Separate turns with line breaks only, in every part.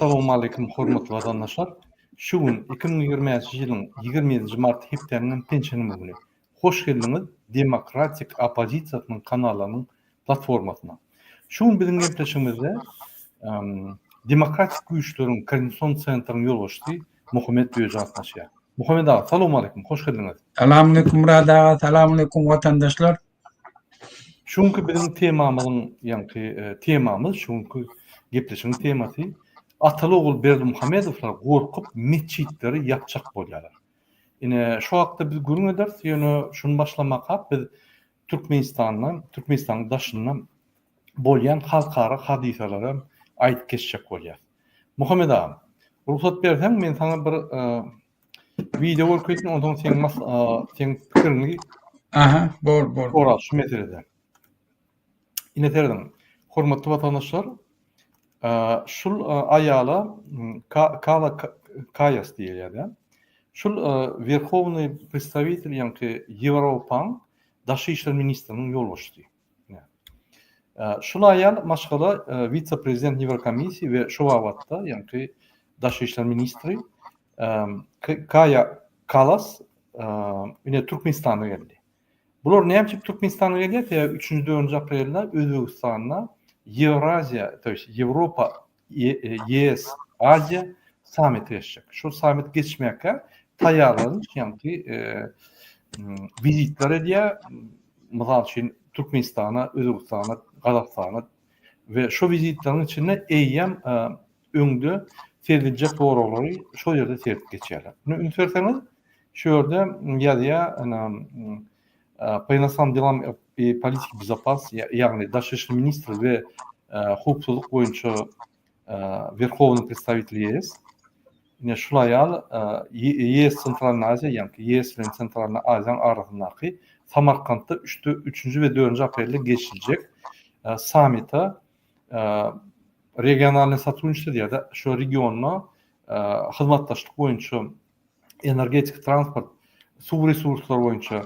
Assalamualeýkum hormatly watandaşlar. Şu gün 2025-nji ýylyň 27-nji mart hepdäniň penşenbe güni. Hoş geldiňiz Demokratik oppozisiýasynyň kanalynyň platformasyna. Şu gün biziň gepleşigimizde Demokratik güýçleriň koordinasion sentryň ýolbaşçysy Muhammet Düýeji gatnaşýar. Muhammet aga, salowmaleýkum, hoş geldiňiz.
Salamaleýkum Myrat aga, salamaleýkum watandaşlar.
Şu günki biziň temamyzyň, ýaňky temamyz, şu günki gepleşigiň temasy ataly-ogul Berdimuhamedowlar gorkup metjitleri ýapjak bolýarlar. Ine, şu hakda biz gürrüň ederis, ýöne şuny başlamakak biz Türkmenistanda, Türkmenistanyň daşynda bolýan halkara hadysalary aýdyp geçjek bolýas. Muhammet aga, rugsat berseň, men saňa bir wideo görkezsin, onsoň seň seň pikiriňi
Aha, bor, bor.
Soral şu meselede. Ine serediň, hormatly watandaşlar, şul aýala Kala Kaýas diýilýär-de. Şul Werhownyý predstawitel, ýaňky Ýewropaň daşary işler ministriniň ýolbaşçysy. Şul aýal maşgala wise-prezident Ýewrokomissiýa we şu babatda, ýaňky daşary işler ministri Kaýa Kalas ine Türkmenistana geldi. Bular näme üçin Türkmenistana gelýär? Sebäbi üçünji, dördünji aprelde Özbegistanda Ýewraziýa, to ýest Ýewropa, ÝES, Aziýa sammiti geçjek. Şol sammit geçmäkä taýýarlanyş, ýagny wizitler edýär. Mysal üçin Türkmenistana, Özbegistana, Gazagystana we şo wizitleriň içinde eýýäm öňde serediljek soraglary şol ýerde seredip geçýärler. Indi üns berseňiz, şu ýerde ýazýar, po inostrannym delam i politike bezopasnosti, ýagny daşary işler ministri we howpsuzlyk boýunça werhownyý predstawitel ÝES. Ine şul aýal ÝES Sentralnyý Aziýa, ýagny ÝES bilen Sentralnyý Aziýanyň arasyndaky Samarkantda üçünji we dördünji aprelde geçiriljek sammite regionalnyý sotrudniçestvo diýýär-de, şu regionda hyzmatdaşlyk boýunça energetika, transport, suw resurslary boýunça,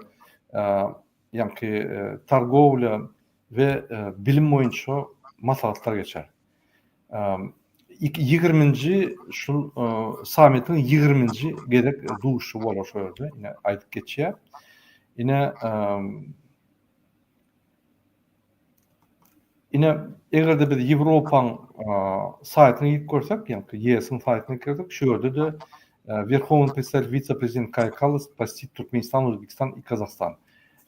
ýaňky torgowlýa we bilim boýunça maslahatlar geçer. Ýigriminji şul sammitiň ýigriminji gezek duşuşygy bolar şo ýerde, ine aýdyp geçýär. Ine Ine, eger-de biz Ýewropaň saýtyna girip görsek, ýagny ÝES-iň saýtyna girsek, şu ýerde-de Werhownyý predstawitel wise-prezident Kaýa Kallas postit Türkmenistan, Özbegistan i Kazahstan.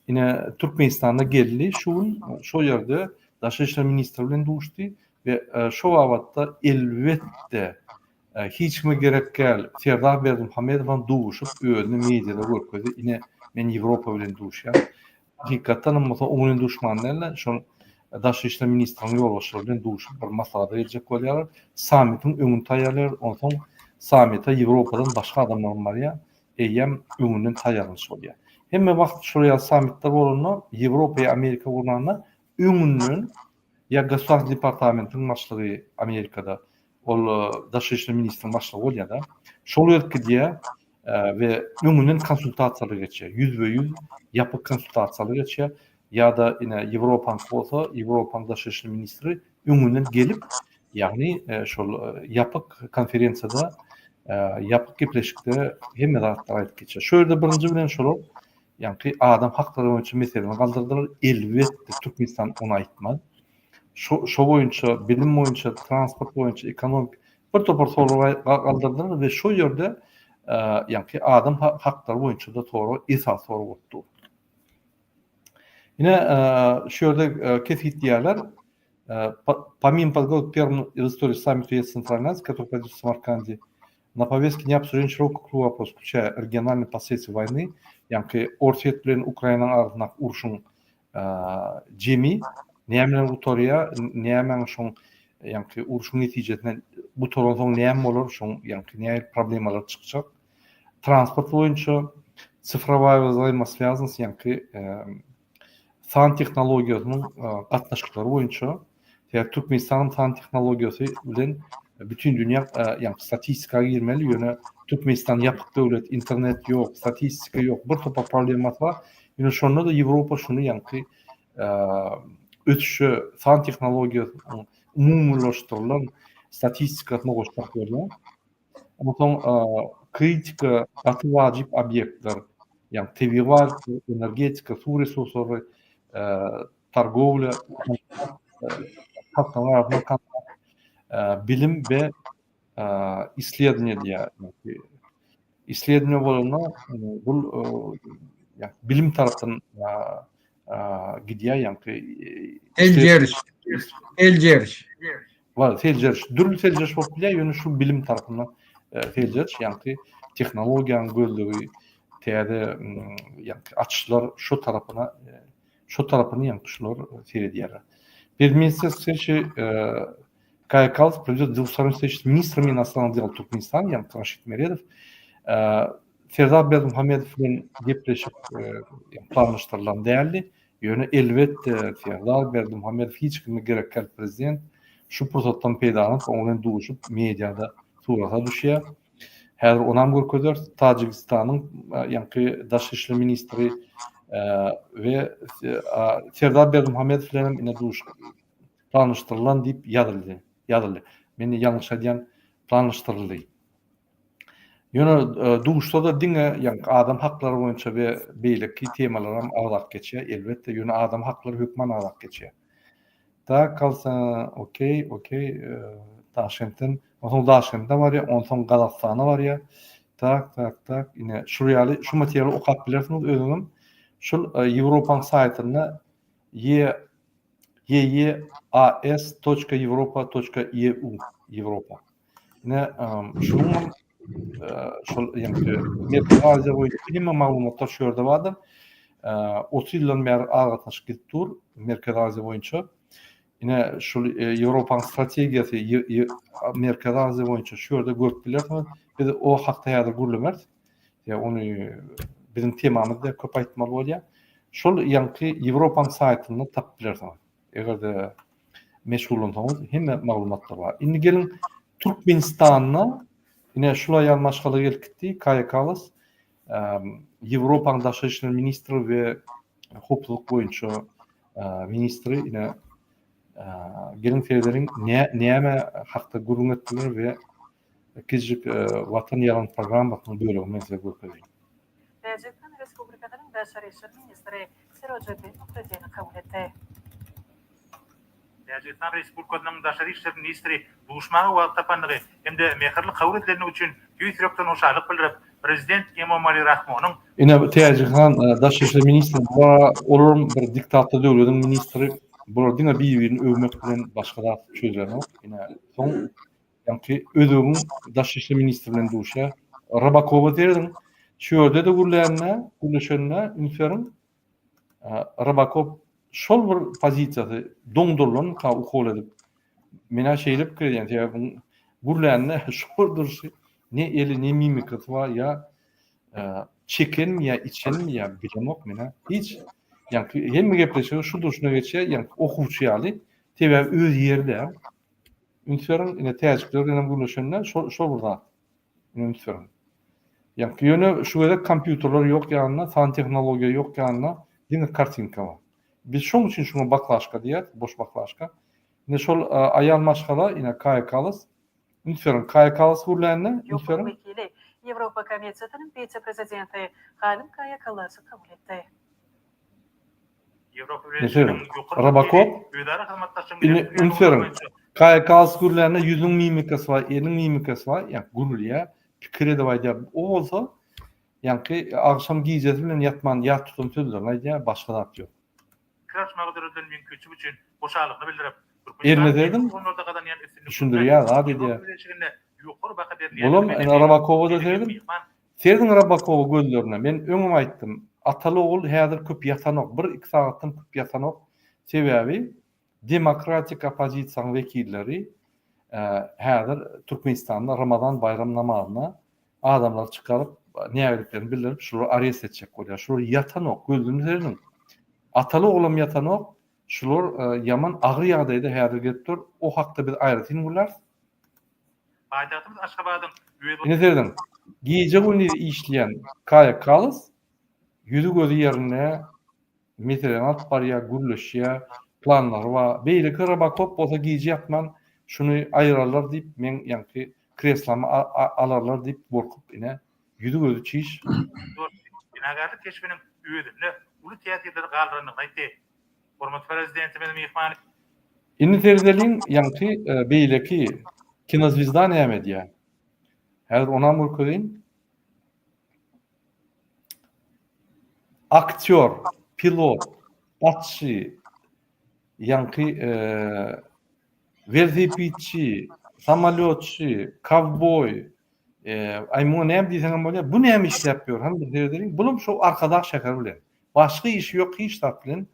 Ine, Türkmenistanda geldi şu gün, şo ýerde daşary işler ministri bilen duşdy we şo babatda elbetde hiç kime gerek däl Serdar Berdimuhamedowam duşup özüni mediada görkezdi, ine men Ýewropa bilen duşýan. Hakykatdanam bolsa oň bilen duşman däl-de, şol Daşary işler ministriniň ýolbaşçylary bilen duşup bir maslahata geljek bolýarlar. Sammitiň öňüni taýýarlaýar. Onsoň sammite Ýewropadan başga adamlaram barýar. Eýýäm öňünden taýýarlanyş bolýar. Hemme wagt şol ýaly sammitler bolanda, Ýewropa ýa Amerika gurnanda öňünden ýa Gosudarstw departamentiň başlygy Amerikada ol daşary işler ministriniň başlygy bolýar-da. Şol gelip gidýär we öňünden konsultasiýalar geçýär. Ýüzbe-ýüz ýapyk konsultasiýalar geçýär. Ýa-da ine Ýewropaňky bolsa, Ýewropaň daşary işler ministri öňünden gelip, ýagny şol ýapyk konferensiýada, ýapyk gepleşikde hemme zatlary aýdyp geçýär. Şu ýerde birinji bilen şolar ýaňky adam haklary boýunça meseleni galdyrdylar. Elbetde Türkmenistan ony aýtmaz. Şo şo boýunça, bilim boýunça, transport boýunça, ekonomik bir topar sorag galdyrdylar we şo ýerde ýaňky adam haklary boýunça-da sorag esasy sorag bolup dur. Ine, şu ýerde kesgitleýärler. Pomimo подготовки к первому в истории саммиту ЕС Центральной Азии, который пройдет в Самарканде, на повестке дня обсуждение широкого круга вопросов, включая региональные последствия войны, ýaňky Orsýet bilen Ukrainanyň arasyndaky urşuň jemi näme bilen gutarýar, nämäň şoň ýaňky urşuň netijesinde gutaransoň näme bolar, şoň ýaňky nähili problemalar çykjak. Transport boýunça cyfrowaýa wzaýmoswýaznost ýaňky san tehnologiýasynyň gatnaşyklary boýunça sebäbi Türkmenistanyň san tehnologiýasy bilen bütin dünýä ýaňky statistika girmeli, ýöne Türkmenistan ýapyk döwlet, internet ýok, statistika ýok, bir topar problemasy bar. Ýöne şonda-da Ýewropa şuny ýaňky ösüşe, san tehnologiýasynyň umumylaşdyrylan. statistikasyny goşmak bolýar. Onsoň kritika gaty wajyp obýektler, ýagny tebigy baýlyklar, energetika, suw resurslary, torgowlýa, halklaryň arasynda kontakt, bilim we isledniýe diýýär. Isledniýe bolanda bul bilim tarapdan gidýär, ýagny
Seljeriş. Seljeriş.
Bar, seljeriş. Dürli seljeriş bolup bilýär, ýöne şu bilim tarapyndan seljeriş, ýagny tehnologiýanyň gözlegi, täze ýagny açyşlar şu tarapyna şu tarapyny ýagny şular seredýärler. Предместье встречи Kaýa Kallas проведет двустороннюю встречу с министром иностранных дел Туркменистана, ýagny Raşid Meredow. Serdar Berdimuhamedow bilen gepleşik planlaşdyrylan däldi. Ýöne elbetde Serdar Berdimuhamedow hiç kime gerek däl prezident. Şu pursatdan peýdalanyp oň bilen duşup mediada surata düşýär. Häzir onam görkezeris. Tajigistanyň ýaňky daşary işler ministri we Serdar Berdimuhamedow bilen hem ine duşup planlaşdyrylan diýip ýazyldy. Ýazyldy. Men ýalňyş aýdýan planlaşdyryldy. Ýöne duşsa-da diňe ýaňky adam haklary boýunça we beýleki temalaram agzap geçýär, elbetde, ýöne adam haklary hökman agzap geçýär. Tak, kalsa, okey, okey, Daşkentden, onsoň Daşkende barýar, onsoň Gazagystana barýar. Tak, tak, tak, ine, şul ýaly, şu materialy okap bilersiňiz özüňem. Şul Ýewropaň saýtynda E EEAS toçka Ýewropa toçka EU, Ýewropa. Ine, şunuň şol ýaňky Merkezi Aziýa boýunça hemme maglumatlar şu ýerde bardyr. 30 ýyldan bäri aragatnaşyk gidip dur Merkezi Aziýa boýunça. Ine, şul Ýewropanyň strategiýasy Merkezi Aziýa boýunça şu ýerde görüp bilersiňiz. Biz o hakda häzir gürlemeris. Ýa ony biziň temamyz däl, köp aýtmaly bolýar. Şol ýaňky Ýewropanyň saýtynda tapyp bilersiňiz. Eger-de meşgullansaňyz hemme maglumatlar bar. Indi geliň Türkmenistanda ine şul aýal maşgala gelip gitdi, Kaýa Kallas, Ýewropanyň daşary işler ministri we howpsuzlyk boýunça ministri ine geliň seredeliň näme hakda gürrüň etdiler we kiçijik Watan ýalan programmasynyň bölegini men size görkezeýin.
Täjigistan Respublikasynyň Daşary işler ministri Sirojiddin Muhriddini kabul etdi.
Täjigistan Respublikasynyň Daşary işler ministri duşmaga wagt tapandygy hem-de mähirli kabul edilendigi üçin tüýs ýürekden hoşallyk bildirip, Prezident Emomali Rahmonyň.
Ine, Täjigistan Daşary işler ministri, olaram bir diktator döwlediň ministri, bular diňe bir-birini öwmek bilen başga zat çözülenok. Ine, soň Ýaňky özbegiň daşary işler ministri bilen duşýar. Rybakowa serediň. Şu ýerde-de gürlände, gürleşende üns beriň. Rybakow şol bir pozisiýasy doňdurylanka ukol edip. Men-ä şeýle pikir edýän, sebäbi gürlände şol durşy ne eli, ne mimikasy bar, ýa çekenmi ýa içenmi ýa bilemok men-ä. Hiç. Ýaňky hemme gepleşigi şu durşuna geçýär, ýaňky okuwçy ýaly. Sebäbi öz ýeri däl. Üns beriň, ine täjikler bilen hem gürleşende şol şol bir zat. Ine üns beriň. Ýa ýöne şu gezek kompýuterler ýok ýanynda, san tehnologiýa ýok ýanynda, diňe kartinka bar. Biz şoň üçin şuňa baklaşka diýýäris, boş baklaşka. Ine şol aýal maşgala, ine Kaýa Kallas. Üns beriň, Kaýa Kallas gürlände, üns
Ýokary
beriň.
wekili, Ýewropa Komissiýasynyň wise-prezidenti hanym Kaýa Kallasy kabul etdi.
Üns beriň. Robokop. Indi üns beriň. Kaýa Kallas gürlände ýüzüniň mimikasy bar, eliniň mimikasy bar, ýa gürlýär, pikir edip aýdýar. O bolsa ýaňky agşam gijesi bilen ýatman ýat tutan sözlerini aýdýar, başga zat ýok.
Pikir alyşmaga döredilen mümkinçilik üçin hoşallygyny bildirip,
Eline
Türkmenistanyň
serediň,
ähli ulgamlarda gazanýan üstünliklerine
düşündirýär, zat
Ýewropa
edýär.
Bileleşiginde ýokary baha
Bulam
berilýändigini
ine
belledi.
Robakowa-da
Şeýle hem
serediň.
myhman
Serediň Robakowa gözlerine. Men öňem aýtdym, ataly-ogul häzir köp ýatanok, bir-iki sagatdan köp ýatanok. Sebäbi demokratik oppozisiýanyň wekilleri häzir Türkmenistanda Ramazan baýram namazyna adamlary çykaryp, nägiliklerini bildirip, şulary arest etjek bolýar. Şular ýatanok, gözüni serediň. Ataly-oglam ýatanok, şular ýaman agyr ýagdaýda häzir gelip dur. O hakda biz aýratyn gürläris.
Paýtagtymyz Aşgabadyň
öz Ine serediň, gije-gündiz işleýän Kaýa Kallas ýüzi-gözi ýerinde meseleni alyp barýar, gürleşýär, planlary bar. Beýleki Robokop bolsa gije ýatman. şuny aýyrarlar diýip, meň ýaňky kreslamy alarlar diýip gorkup ine, ýüzi-gözi çiş.
Dosty binagärlik keşbiniň özünde uly täsirleri galdyrandygyny aýtdy. Hormatly Prezidentimiz myhmany.
Indi seredeliň ýaňky beýleki kinozwizda näme edýär. Häzir onam görkezeýin. Aktýor, pilot, atçy, ýaňky welosipedçi, samolýotçy, kowboý, aý muňa näme diýseňem bolýar. Bu näme işläp ýör? Hany bir seredeliň. Bulam şo Arkadag şäheri bilen. Başga işi ýok hiç zat bilen.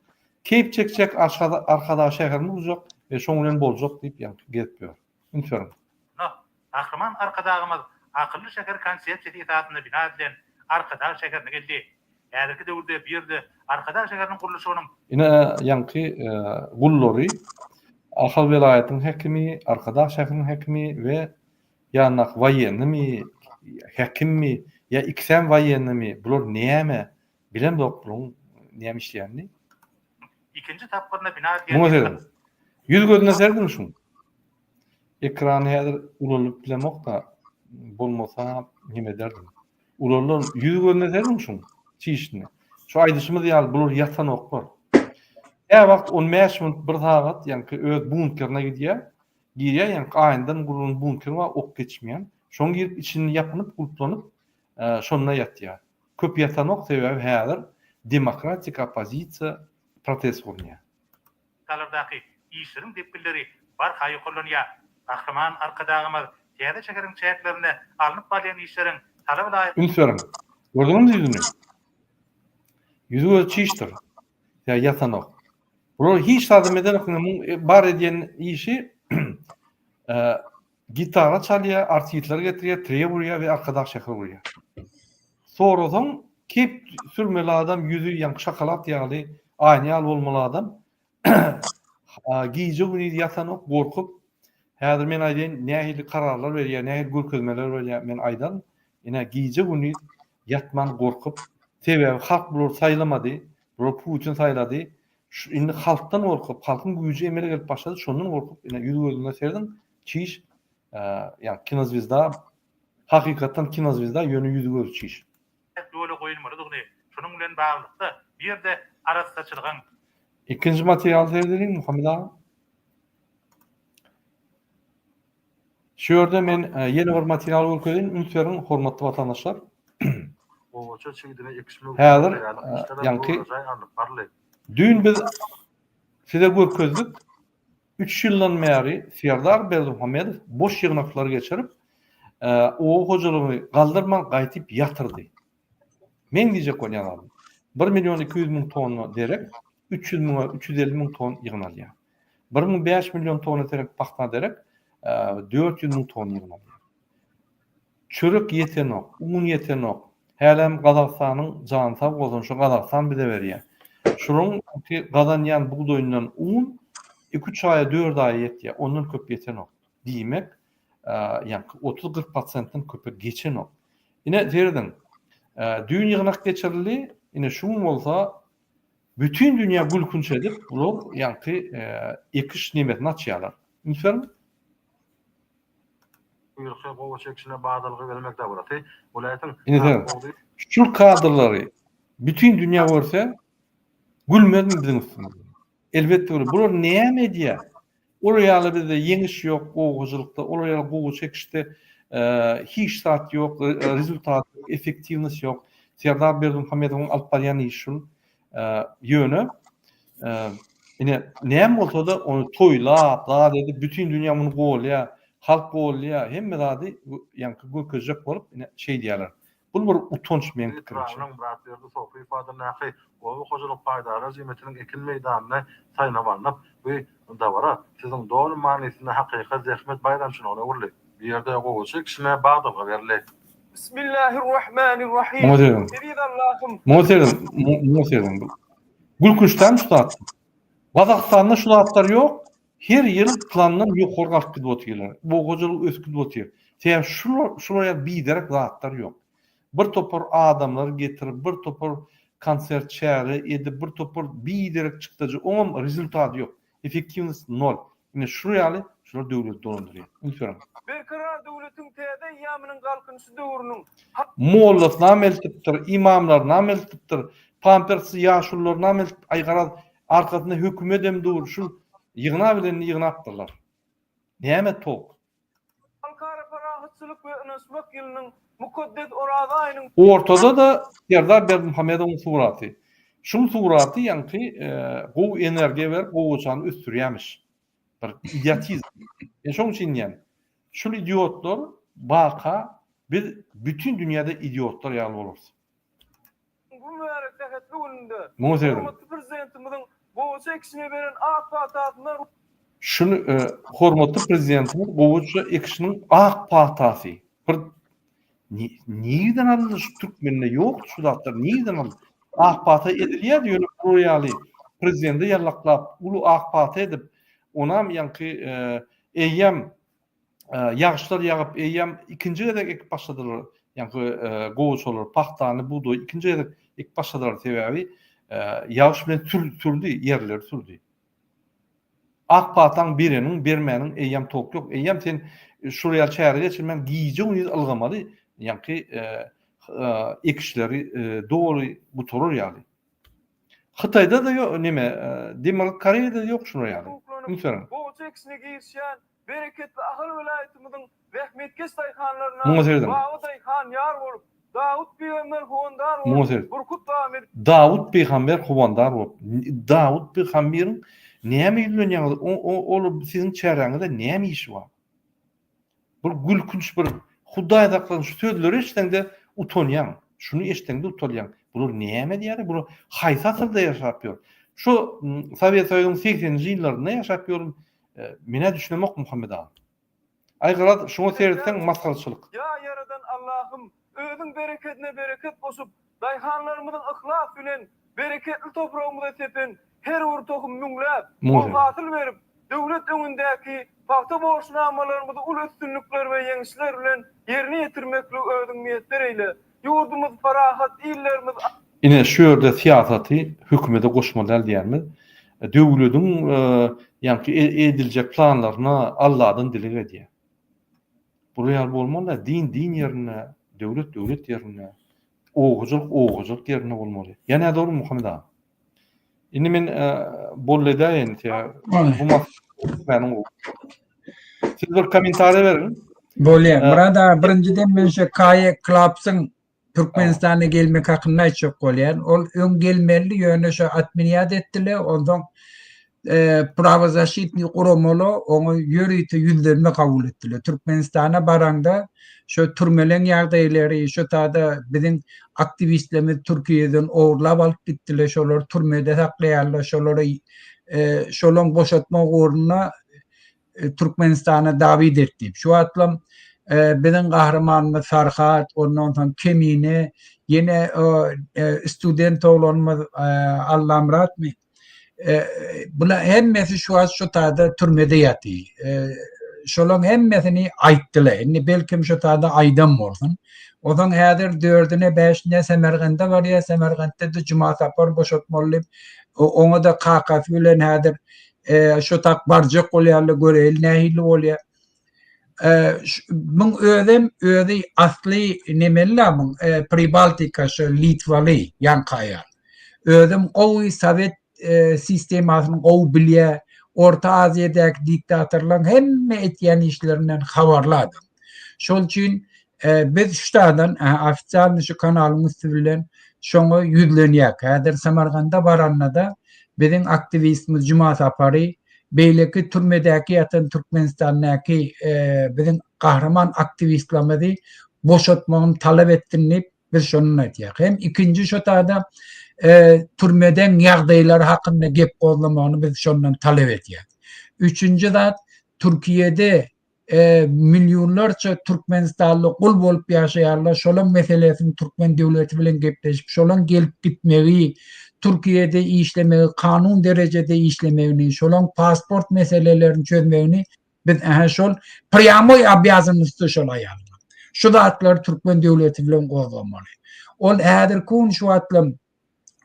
Keýp çekjek Arkadag şäherini gurjak we şoň bilen boljak diýip ýaňky gezip ýör. Üns beriň.
Munda Gahryman Arkadagymyz akylly şäher konsepsiýasy esasynda bina edilen Arkadag şäherine geldi. Häzirki döwürde bu ýerde Arkadag şäheriniň gurluşygynyň.
Ine, ýaňky gullary Ahal welaýatynyň häkimi, Arkadag şäheriniň häkimi we ýanyndaky woýennymy, häkimmi ýa ikisem woýennymy, bular näme, bilemzok bularyň näme işleýänini.
Ikinji tapgyrynda bina edilýän
Muňa serediň. Ýüz-gözüne serediň şuň. Ekrany häzir ulalyp bilemok-da, bolmasa neme ederdim. Ulalan ýüz-gözüne serediň şuň çişini. Şu aýdyşymyz ýaly bular ýatanoklar. Käwagt on bäş minut, bir sagat ýaňky öz bunkerine gidýär. Girýär ýaňky aýnadan gurlan bunker bar, ok geçmeýän. Şoň girip içini ýapynyp, gulplanyp, şonda ýatýar. Köp ýatanok sebäbi häzir demokratik oppozisiýa protest gurnýar.
Salardaky işleriň depginleri barha ýokarlanýar. Gahryman Arkadagymyz täze şäheriň çäklerinde alnyp barylýan işleriň talaba laýyk.
Üns beriň. Gördüňizmi ýüzüni? Ýüzi gözi çişdir. Ýa ýatanok. Bular hiç zadam edenok. Indi muň bar edýän işi Gitara çalýar, artistleri getirýär, treý urýar we Arkadag şäheri gurýar. Sorasaň, kep sürmeli adam, ýüzi ýaňky şokolad ýaly, aýna ýaly bolmaly adam gije-gündiz ýatanok, gorkup, häzir men aýdaýyn, nähili kararlar berýär, nähili görkezmeler berýär, men aýdaryn. Ine, gije-gündiz ýatman gorkup, sebäbi halk bulary saýlamady, bulary Putin saýlady, Şu indi halkdan gorkup, halkyň güýji emele gelip başlady, şondan gorkup, ine ýüz-gözüne serediň, çiş, ýa kinozwezda, hakykatdan kinozwezda, ýöne ýüzi-gözi çiş.
Ýola goýulmalydygyny, şunuň bilen baglylykda, bu ýerde arassaçylygyň.
Ikinji materialy seredeliň, Muhammet aga. Şu ýerde men ýene bir material görkezeýin, üns beriň, hormatly watandaşlar.
Gowaça çigidini ekiş möwsümine
Häzir
taýýarlyk işleri
ýaňky
göwnejaý alnyp baryldy.
Düýn biz size görkezdik, üç ýyldan bäri Serdar Berdimuhamedow boş ýygnaklary geçirip, oba hojalygyny galdyrman gaýtyp ýatyrdy. Meň diýjek bolýan zadym, bir million 200 müň tonna derek 300 müňe 350 müň ton ýygnalýar. 1,5 million tonna derek pagta derek 400 müň ton ýygnalýar. Çörek ýetenok, un ýetenok. Hälem Gazagystanyň jany sag bolsun, şu Gazagystan bize berýär. Şularyň gazanýan bugdaýyndan un iki-üç aýa, dört aýa ýetýär, ondan köp ýetenok. Diýmek, ýaňky otuz-kyrk prosentden köpe geçenok. Ine, serediň, düýn ýygnak geçirildi, ine şu gün bolsa bütin dünýä gülkünç edip, bular ýaňky ekiş nemesini açýarlar. Üns beriň.
Bu ýylky gowaça ekişine badalga bermek dabarasy welaýatyň
Ine serediň, şul kadrlary bütin dünýä görse, gülmezmi biziň üstümizden? Elbetde güler. Bular näme edýär? Olar ýaly bizde ýeňiş ýok gowaçalykda, olar ýaly gowaça ekişde hiç zat ýok, rezultat ýok, effektiwnost ýok. Serdar Berdimuhamedowyň alyp barýan işi şul. Ýöne ine näme bolsa-da ony toýlap, zat edip bütin dünýä muny golýar, halk golýar, hemme zady ýaňky görkezjek bolup ine şeýdýärler. Bul bir utanç meň pikirimçe.
Etrabynyň Myratberdi Sopyýew adyndaky oba hojalyk paýdarlar jemgyýetiniň ekin meýdanyny saýlap alnyp, bu dabara sözüň doly manysynda hakyky zähmet baýramçylygyna öwrüldi. Bu ýerde gowaça ekişine badalga berildi.
Bismillahirrahmanirrahim.
Muňa serediň.
Eziz Allahym.
Muňa serediň. Muňa serediň. Gülkünçdämi şu zat? Gazagystanda şu zatlar ýok. Her ýyl plandan ýokary galyp gidip otyrlar. Oba hojalygy ösüp gidip otyr. Sebäbi şular şular ýaly biderek zatlar ýok. Bir topar adamlary getirip, bir topar konsert çäre edip, bir topar biderek çykdajy, oňam rezultady ýok. Effektiwnost nol. Ine şular ýaly şular döwleti dolandyrýar. Üns beriň.
Berkarar döwletiň täze eýýamynyň Galkynyşy döwrüniň
Mollasynam eltipdir, ymamlarynam eltipdir, pampersli ýaşulularynam eltip, aý garaz arkasynda hökümedem dur, şul ýygnabilenini ýygnapdyrlar. Näme tok?
Halkara parahatçylyk we ynanyşmak ýylynyň mukaddes Oraza aýynyň
Ortada-da Serdar Berdimuhamedowyň suraty. Şuň suraty ýaňky gowy energiýa berip gowaçany ösdürýämiş. Bir idiotizm. Men şoň üçin diýýän. Şul idiotlar baka biz bütin dünýäde idiotlar ýaly bolarys.
Bu mübärek sähetli gününde
Muňa serediň.
hormatly Prezidentimiziň gowaça ekişine beren ak patasyna
Şuny hormatly Prezidentimiz gowaça ekişiniň ak patasy bir nirden alyndy şu türkmende ýokdy şu zatlar nirden alyndy? Ak pata edilýärdi ýöne bular ýaly prezidende ýallaklap uly ak pata edip onam ýaňky eýýäm ýagyşlar ýagyp eýýäm ikinji gezek ekip başladylar ýaňky gowaçalary pagtany bugdaýy ikinji gezek ekip başladylar sebäbi ýagyş bilen sürdi ýerleri sürdi. Ak pataň bereniň bermäniň eýýäm tok ýok eýýäm sen şul ýaly çäre geçirmän gije gündiz ylgamaly ýaňky ekişleri doly gutarar ýaly. Hytaýda-da ýok neme Demirgazyk Koreýada ýok şular ýaly. Üns beriň.
Gowaça ekişine girişýän Bereketli Ahal welaýatymyzyň zähmetkeş daýhanlaryna
Muňa serediň.
Baba daýhan ýar bolup, Dawut pygamber howandar
Muňa
bolup,
seret.
Burkut dawam edip.
Dawut pygamber howandar bolup. Dawut pygamberiň näme ýüzlenýäňiz? O o ol siziň çäräňizde näme işi bar? Bir gülkünç bir Hudaý saklasyn şu sözleri eşitseňde utanýaň. Şuny eşitseňde utalýaň. Bular näme diýýär? Bular haýsy asyrda ýaşap ýör? Şu Sowet Soýuzynyň segseninji ýyllarynda ýaşap ýörün. Menä düşünemok Muhammet aga. Aý garaz şuňa seretseň masgaraçylyk.
Ýa Ýaradan Allahym özüň berekedine bereket goşup daýhanlarymyzyň yhlas bilen bereketli topragymyza sepen her bir tohum müňläp bol hasyl berip döwlet öňündäki pagta borçnamalarymyzy uly üstünlikler we ýeňişler bilen ýerine ýetirmekligi özüň miýesser eýle Ýurdumyz parahat, illerimiz.
Ine şu ýerde syýasaty hökümede goşmaly däl diýýänimiz, döwlediň ýaňky ediljek planlaryna Alladan dileg edýär. Bular ýaly bolmaly däl, din din ýerinde, döwlet döwlet ýerinde, oba hojalyk oba hojalyk ýerinde bolmaly. Ýa nädogry Muhammet aga? Indi men boldy edäýin bu masalanyň Siz bir kommentariýa beriň.
Bolýar. Myrat aga, birinjiden men şu Kaye Klapsyň Türkmenistana gelmek hakynda aýtjak bolýan. Ol öň gelmelidi, ýöne şu atmenýat etdiler. Onsoň prawozaşitniý guramalar oňa ýörite ýüzlenme kabul etdiler. Türkmenistana baraňda şu türmeleň ýagdaýlary, şu tada biziň aktiwistlerimiz Türkiýeden ogurlap alyp gitdiler, şolary türmede saklaýarlar, şolary şolaň boşatmak ugrunda Türkmenistana dawid et diýip. Şu wagtlam biziň gahrymanymyz Farhat, ondan soň Kemine, ýene student oglanymyz Allamyratmy? Bular hemmesi şu wagt şu taýda türmede ýaty. Şolaň hemmesini aýtdylar. Indi belkim şu taýda aýdan bolsun. Onsoň häzir dördüne, bäşine Semergende barýar. Semergentde-de Juma Sapar boşatmaly diýip, oňa-da kakasy bilen häzir şu tak barjak bolýarlar, göreýli nähili bolýar. Muň özem özi asly nemeli la muň Pribaltika şu Litwaly ýaňky aýal. Özem gowy sowet sistemasyny gowy bilýär. Orta Aziýadaky diktatorlaryň hemme etýän işlerinden habarly adam. Şol üçin biz şu taýdan ofitsialny şu kanalyň üsti bilen şoňa ýüzlenýäk. Häzir Samarkanda baranda-da biziň aktiwistimiz Juma Sapary beýleki türmedäki ýatan Türkmenistandaky biziň gahryman aktiwistlerimizi boşatmagyny talap etsin diýip biz şondan aýtýarys. Hem ikinji şo taýda türmeden ýagdaýlary hakynda gep gozlamagyny biz şondan talap edýäris. Üçünji zat Türkiýede millionlarça türkmenistanly gul bolup ýaşaýarlar, şolaň meselesini türkmen döwleti bilen gepleşip, şolaň gelip gitmegi, Türkiýede işlemegi, kanun derejede işlemegini, şolaň pasport meselelerini çözmegini biz ähä şol prýamoý obýazannosty şol aýalyň. Şu zatlary türkmen döwleti bilen gozgamaly. Ol häzirki gün şu wagtlam.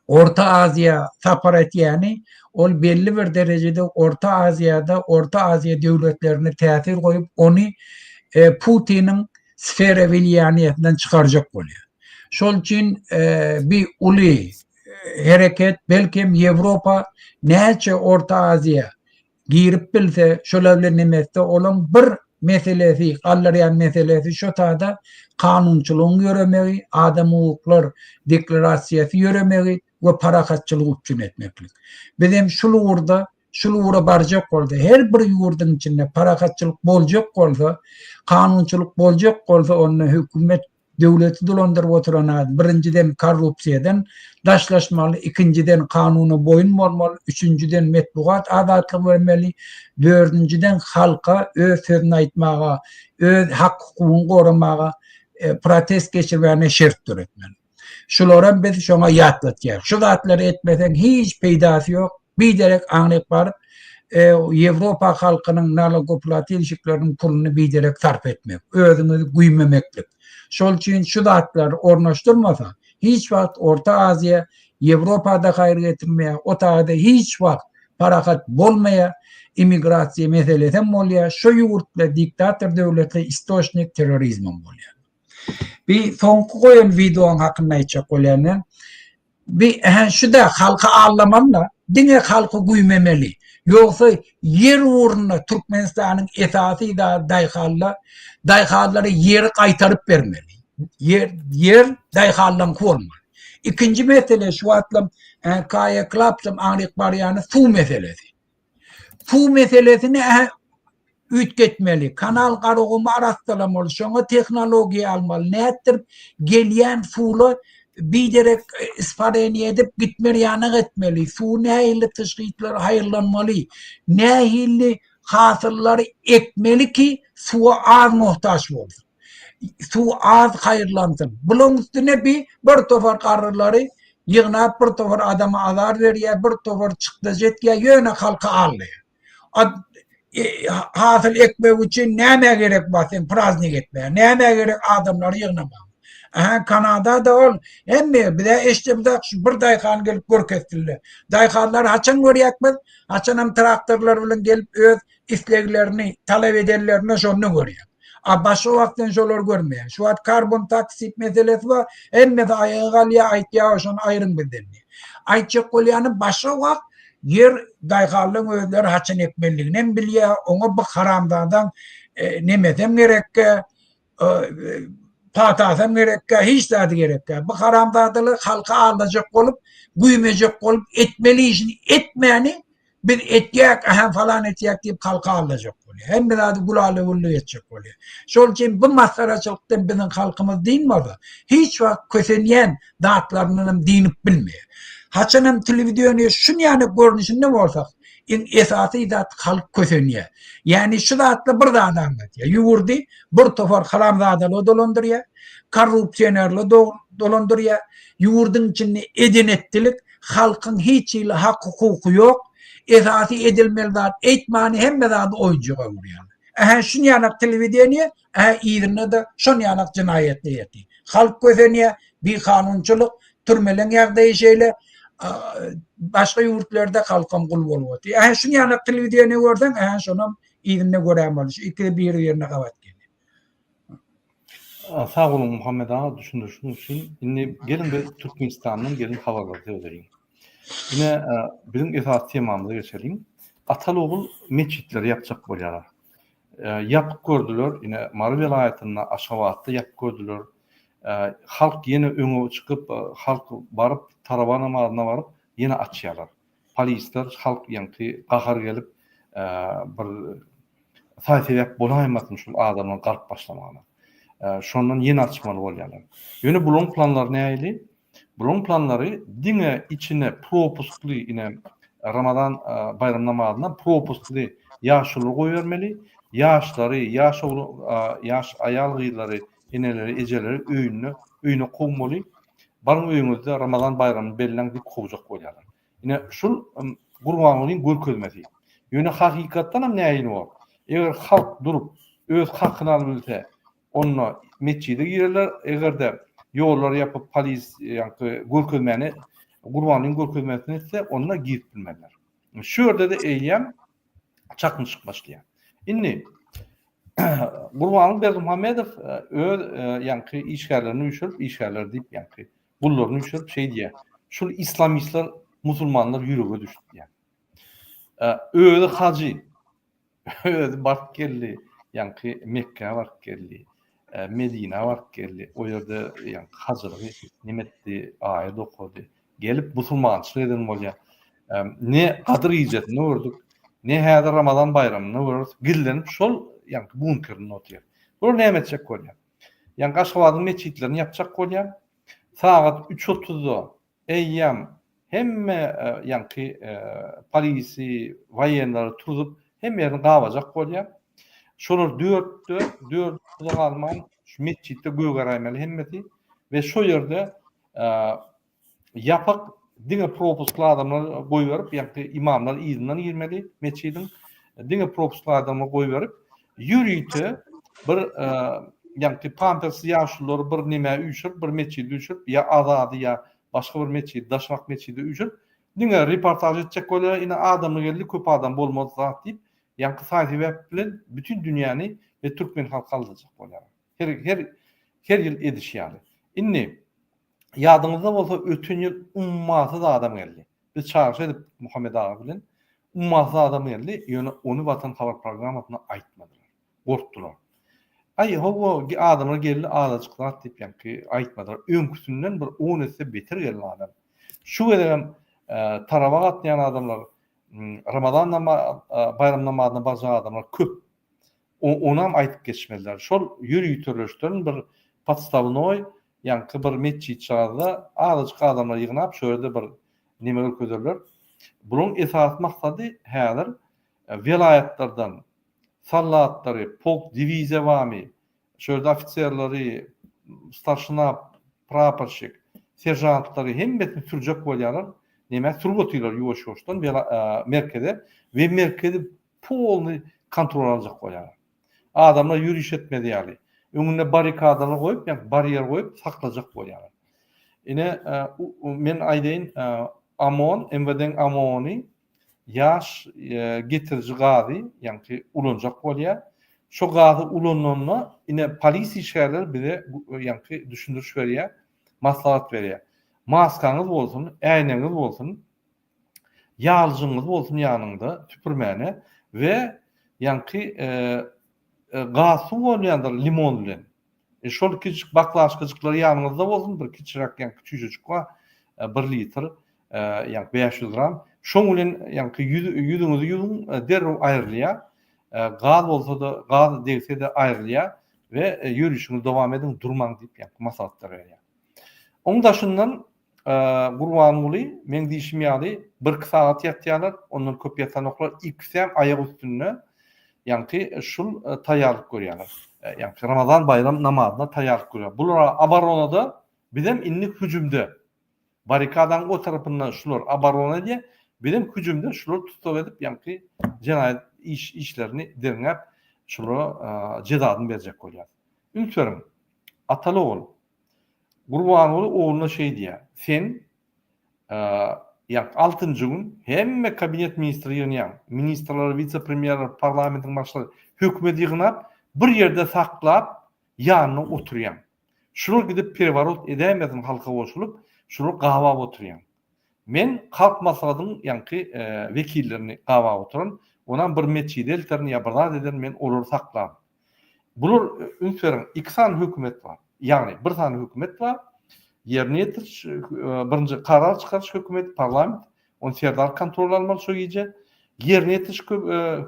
Orta Aziýa sapar etýäni, ol belli bir derejede Orta Aziýada Orta Aziýa döwletlerine täsir goýup, ony Putiniň sfera wliýaniýasyndan çykarjak bolýar. Şol üçin bi uly hereket, belkem Ýewropa näçe Orta Aziýa girip bilse, şolar bilen neme etse, olaň bir meselesi, galdyrýan meselesi şo tada kanunçylygyň ýöremegi, adam hukuklar deklarasiýasy ýöremegi we parahatçylygy üpjün etmeklik. Biz hem şul ugurda, şul ugra barjak bolsa, her bir ýurduň içinde parahatçylyk boljak bolsa, kanunçylyk boljak bolsa, onda hökümet Döwleti dolandyryp oturan adam birinjiden korrupsiýadan daşlaşmaly, ikinjiden kanuna boýun bolmaly, üçünjiden metbugat azatlygy bermeli, dördünjiden halka öz sözüni aýtmaga, öz hak-hukugyny goramaga, protest geçirmäne şert döretmeli. Şularam biz şoňa ýatlatýarys. Şu zatlary etmeseň hiç peýdasy ýok, Biderek aňryk baryp, Ýewropa halkynyň nalogoplatilşikleriniň puluny biderek sarp etmek, özüňizi güýmemeklik. Şol üçin şu zatlary ornaşdyrmasa, hiç wagt Orta Aziýa Ýewropa-da haýyr getirmeýär, o taýda hiç wagt parahat bolmaýar, immigrasiýa meselesem bolýar, şo ýurtda diktator döwletde istoçnik terrorizmem bolýar. Bir soňky goýan wideoň hakynda aýtjak bolýan men. Bi ähä şuda halky aldamalyda, diňe halky güýmemeli. Ýogsa ýer ugrunda Türkmenistanyň esasy zady daýhanlar, daýhanlara ýeri gaýtaryp bermeli. Ýer ýer daýhanlaryňky bolmaly. Ikinji mesele şu wagtlam Kaýa Klapsam aňryk barýany suw meselesi. Suw meselesini üýtgetmeli. Kanal Garagumy arassalamaly, şoňa tehnologiýa almaly. Nätdirip gelýän suwla biderek ispareniýe edip gitmer ýanak etmeli. Suwy nähili tyşgytlar haýyrlanmaly. Nähili hasyllary ekmeli ki suwa az muhtaç bolsun. Suw az haýyrlansyn. Bulaň üstüne bi bir topar garrylary ýygnap bir topar adama azar berýär, bir topar çykdajy etýär, ýöne halky aldaýar. Hasyl ekmek üçin nämä gerek bar sen praznik etmäge? Nämä gerek adamlary ýygnamaga? Aha Kanadada ol hemme bize eşdemzok şu bir daýhan gelip görkezsinler. Daýhanlary haçan görýäk biz? Haçanam traktorlar bilen gelip öz isleglerini talap edenlerinde şonda görýäň. A başga wagt sen şolary görmeýäň. Şu wagt karbon taks diýip meselesi bar. Hemmesi aýaga galýar, aýtýar şony aýryň bizden diýip. Aýtjak bolýanym başga wagt ýer daýhanlaryň özleri haçan ekmelidigini hem bilýär. Oňa bu haramzadaň nemesem gerekkä, patasam gerekkä, hiç zady gerekkä. Bu haramzadalar halky aldajak bolup, güýmejek bolup etmeli işini etmäni Biz etýäk, ähä falan etýäk diýip halky aldajak bolýar. Hemme zady gülala-güllük etjek bolýar. Şol üçin bu masgaraçylykdan biziň halkymyz dynmasa, hiç wagt kösenýän zatlaryndan hem dynyp bilmeýär. Haçanam telewideniýe şunýaly görnüşinde bolsa, iň esasy zat halk kösenýär. Ýagny şu zatlar bir zady aňladýar. Ýurdy bir topar haramzadalar dolandyrýar, korrupsionerler dolandyrýar. Ýurduň içinde eden-etdilik, Halkyň hiç hili hak-hukuky ýok. Esasy edilmeli zat eýtmany hemme zady oýunjaga öwürýärler. Ähä şunýalak telewideniýe, ähä yzynda-da şonýalak jenaýatly ýerdi. Halk kösenýär, bikanunçylyk, türmeleň ýagdaýy şeýle, başga ýurtlarda halkam gul bolup otyr. Ähä şunýalak telewideniýe görseň, ähä şonam yzynda göräýmeli bolýar. Şu ikisi biri-birine gabat gelýär.
Sag boluň Muhammet aga düşündirişiňiz üçin. Indi geliň biz Türkmenistandan gelen habarlary sözleýin. Ine biziň esasy temamyza geçeliň. Ataly ogul metjitleri ýapjak bolýarlar. Ýapyp gördüler, ine Mary welaýatynda, Aşgabatda ýapyp gördüler. Halk ýene öňe çykyp, halk baryp tarawa namazyna baryp ýene açýarlar. Polisler halk ýaňky gahar gelip bir saý-sebäp bolaýmasyn şul adamlaryň galyp başlamagyna. Şondan ýene açmaly bolýarlar. Ýöne bularyň planlary nähili? Bularyň planlary diňe içine propuskly ine Ramazan baýram namazyna propuskly ýaşuly goýbermeli. Ýaşlary, ýaş oglan, ýaş aýal-gyzlary, eneleri, ejeleri öýünde öýüne kowmaly. Baryň öýüňizde Ramazan baýramyny belläň diýip kowjak bolýarlar. Ine şul Gurbangulyň görkezmesi. Ýöne hakykatdan hem nähili bor? Eger halk durup öz hakyny alybilse, onda metjide girerler, eger-de ýollary ýapyp polis ýaňky görkezmäni. Gurbangulyň görkezmesini etse, onda girip bilmezler. Şu ýerde-de eýýäm çaknyşyk başlaýar. Indi Gurbanguly Berdimuhamedow öz ýaňky işgärlerini üýşürip, işgärler diýip ýaňky gullaryny üýşürip şeý diýýär. Şul islamistler, musulmanlar ýürege düşdi diýýär. Özi hajy, özi baryp geldi, ýaňky Mekgä baryp geldi, Medinä baryp geldi. O ýerde ýaňky hajylygy neme etdi, aýat okady. Gelip musulmançylyk eden bolýar. Ne Gadyr gijesinde gördük, ne häzir Ramazan baýramynda göreris. Gizlenip şol ýaňky bunkerinde otyr. Bular näme etjek bolýar? Ýaňky Aşgabadyň metjitlerini ýapjak bolýar. Sagat üç otuzda eýýäm hemme ýaňky polisi, woýenlary turzup, hemme ýerini gabajak bolýar. Şolar dörtde, dört otuza galman şu metjitde gögeräýmeli hemmesi we şo ýerde Ýapyk diňe propuskly adamlar goýberip, ýagny imamlar yzyndan girmeli metjidiň. Diňe propuskly adamlar goýberip, ýörite bir ýagny pampersli ýaşululary bir nemä üýşürip, bir metjide üýşürip, ýa Azady ýa başga bir metjide, daşrak metjide üýşürip, diňe reportaž etjek bolýar, ine adamlar geldi, köp adam bolmaz zat diýip, ýaňky saý-sebäp bilen bütin dünýäni we türkmen halky aldajak bolýarlar. Her her her ýyl edişi ýaly. Indi Ýadyňyzda bolsa öten ýyl ummasyz adam geldi. Biz çagyryş edipdik Muhammet aga bilen. Ummasyz adam geldi, ýöne ony Watan habar programmasynda aýtmadylar. Gorkdular. Aý, hawa, adamlar geldi azajyk zat diýip ýaňky aýtmadylar. Öňküsinden bir on esse beter geldi adam. Şu gezegem tarawa gatnaýan adamlar, Ramazan baýram namazyna barjak adamlar köp. Onam aýdyp geçmediler. Şol ýöriteleşdiren bir podstawnoý ýaňky bir metjitjagazda azajyk adamlary ýygnap şo ýerde bir neme görkezerler. Bularyň esasy maksady häzir welaýatlardan soldatlary, polk, diwiziýa barmy, şo ýerde ofiserleri, starşina, praporşik, seržantlary hemmesini sürjek bolýarlar. Nämä sürüp otyrlar ýuwaş-ýuwaşdan merkeze we merkezi polny kontrol aljak bolýarlar. Adamlar ýöriş etmez ýaly, öňünde barrikadalar goýup, ýagny barýer goýup saklajak bolýarlar. Ine, men aýdaýyn, OMON, MWD-iň OMON-y ýaş getiriji gazy, ýagny ulanjak bolýar. Şo gazy ulananda, ine, polisiýa işgärleri bize, ýagny düşündiriş berýär, maslahat berýär. Maskaňyz bolsun, äýnegiňiz bolsun, ýalyjyňyz bolsun ýanyňda süpürmäne we ýaňky gaz suw bolýandyr limon bilen. E, şol kiçijik baklaşkajyklar ýanyňyzda bolsun, bir kiçiräk ýaňky çüýşejik bar, bir litr, ýaňky 500 gram. Şoň bilen ýaňky ýüzüňizi ýuwuň, derrew aýrylýar. Gaz bolsa-da, gaz degse-de aýrylýar we ýörişiňizi dowam ediň, durmaň diýip ýaňky maslahatlar berýär. Oň daşyndan Gurbanguly meň diýşim ýaly birki sagat ýatýarlar, ondan köp ýatanoklar, ikisem aýak üstünde, ýaňky şul taýýarlyk görýärler. Ýaňky Ramazan baýram namazyna taýýarlyk görýär. Bular oboronada, bizem indi hüjümde. Barrikadanyň o tarapynda şular oborona edýär, bizem hüjümde şulary tussag edip, ýaňky jenaýat iş işlerini derňäp, şulara jezasyny berjek bolýarys. Üns beriň, ataly-ogul Gurbanguly ogluna şeý diýýär, Sen, ýa, altynjy gün hemme kabinet ministri ýygnaýaň, ministrleri, wise-premýerleri, parlamentiň başlygy, hökümeti ýygnap, bir ýerde saklap, ýanynda oturýaň. Şular gidip pereworot edäýmesin halka goşulyp, şulary gabap oturýaň. Men Halk Maslahatynyň ýaňky wekillerini gabap oturan, onam bir metjide elterin ýa bir zat ederin, men olary saklaryn. Bular üns beriň, iki sany hökümet bar. Ýagny bir sany hökümet bar. Ýerine ýetiriş, birinji karar çykaryş hökümeti, parlament, ony Serdar kontrol almaly şo gije. Ýerine ýetiriş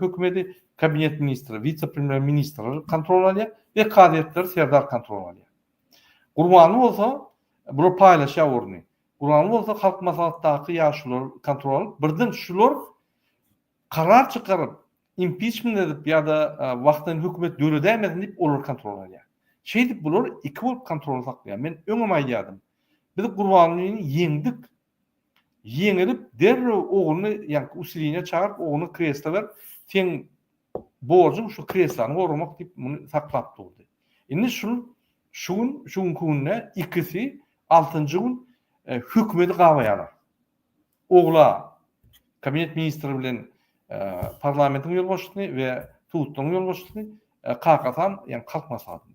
hökümeti, kabinet ministri, wise-premýer ministrler kontrol alýar we kazyýetleri Serdar kontrol alýar. Gurbanly bolsa, bular paýlaşýar orny. Gurbanly bolsa Halk Maslahatdaky ýaşulular kontrol alyp, birden şular karar çykaryp, impiçment edip ýa-da wagtlaýyn hökümet döredäýmesin diýip olary kontrol alýar. Şeýdip bular iki bolup kontroly saklaýar. Men öňem aýdýardym. Biz Gurbangulyny ýeňdik. Ýeňilip derrew ogluny ýaňky usileniýe çagyryp ogluny kreslo berip seň borjuň şu kreslony goramak diýip muny saklap durdy. Indi şul şu gün şu günki günde ikisi altynjy gün hökümeti gabaýarlar. Ogla kabinet ministri bilen parlamentiň ýolbaşçysyny we sudlaryň ýolbaşçysyny, kakasam ýagny halk maslahatyny.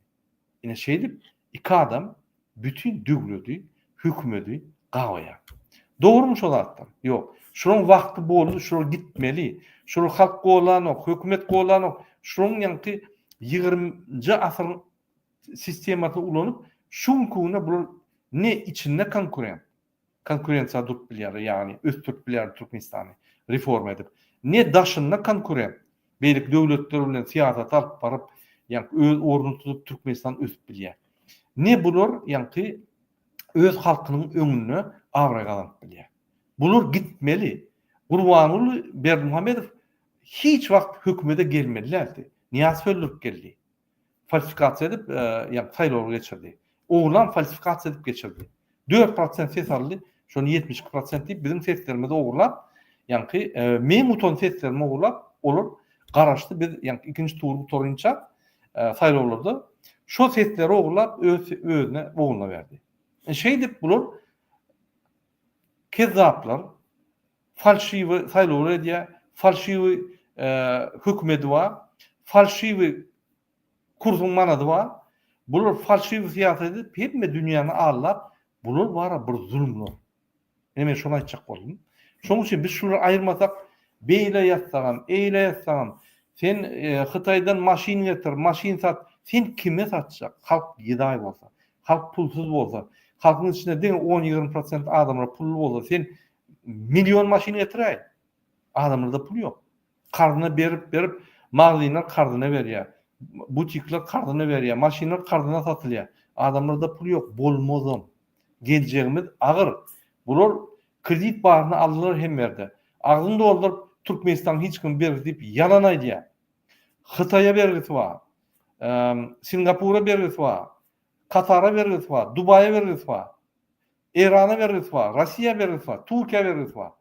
Ine şeýdip iki adam bütin döwledi, hökümedi gabaýar. Dogrumy şo zatlar? Ýok. Şularyň wagty boldy, şular gitmeli. Şular halk gollanok, hökümet gollanok. Şularyň ýaňky ýigriminji asyryň sistemasyny ulanyp, şu günki günde bular ne içinde konkurent, konkurensiýa durup bilýärler, ýagny ösdürip bilýärler Türkmenistany reforma edip, ne daşynda konkurent, beýleki döwletler bilen syýasat alyp baryp, ýaňky öz ornuny tutup Türkmenistan ösüp bilýär. Ne bular ýaňky öz halkynyň öňünde abraý gazanyp bilýär. Bular gitmeli. Gurbanguly Berdimuhamedow hiç wagt hökümete gelmeli däldi. Nyýazow öldürip geldi. Falsifikasiýa edip, ýagny saýlawlar geçirdi. Oglan falsifikasiýa edip geçirdi. 4% ses aldy, şony 72% diýip biziň seslerimizi ogurlap, ýaňky meň utan seslerimi ogurlap, olar garaşdy biz ýaňky ikinji tur gutarynça saýlawlarda şo sesleri ogurlap öz özüne ogluna berdi. Şeýdip bular kezzaplar falşiwi saýlawlar edýär, falşiwi hökümedi bar, falşiwi kursuň manady bar. Bular falşiwi syýasat edip, hemme dünýäni aldap, bular bara bir zulumlar. Ine men şony aýtjak boldum. Şonuň üçin biz şulary aýyrmasak, beýle ýatsagam, eýle ýatsagam, sen Hytaýdan maşyn getir, maşyn sat, sen kime satjak? Halk gedaý bolsa, halk pulsuz bolsa, halkyň içinde diňe on-ýigrimi prosent adamlar pully bolsa, sen Million maşyn getiräý. Adamlarda pul ýok. Karzyna berip berip magazynlar karzyna berýär. Butikler karzyna berýär. Maşynlar karzyna satylýar. Adamlarda pul ýok. Bolmazam. Geljegimiz agyr. Bular kredit baryny aldylar hemme ýerde. Agzyny dolduryp Türkmenistanyň hiç kim bergisi diýip ýalan aýdýar. Hytaýa bergisi bar. Singapura bergisi bar. Katara bergisi bar. Dubaýa bergisi bar. Eýrana bergisi bar, Rossiýa bergisi bar, Türkiýä bergisi bar.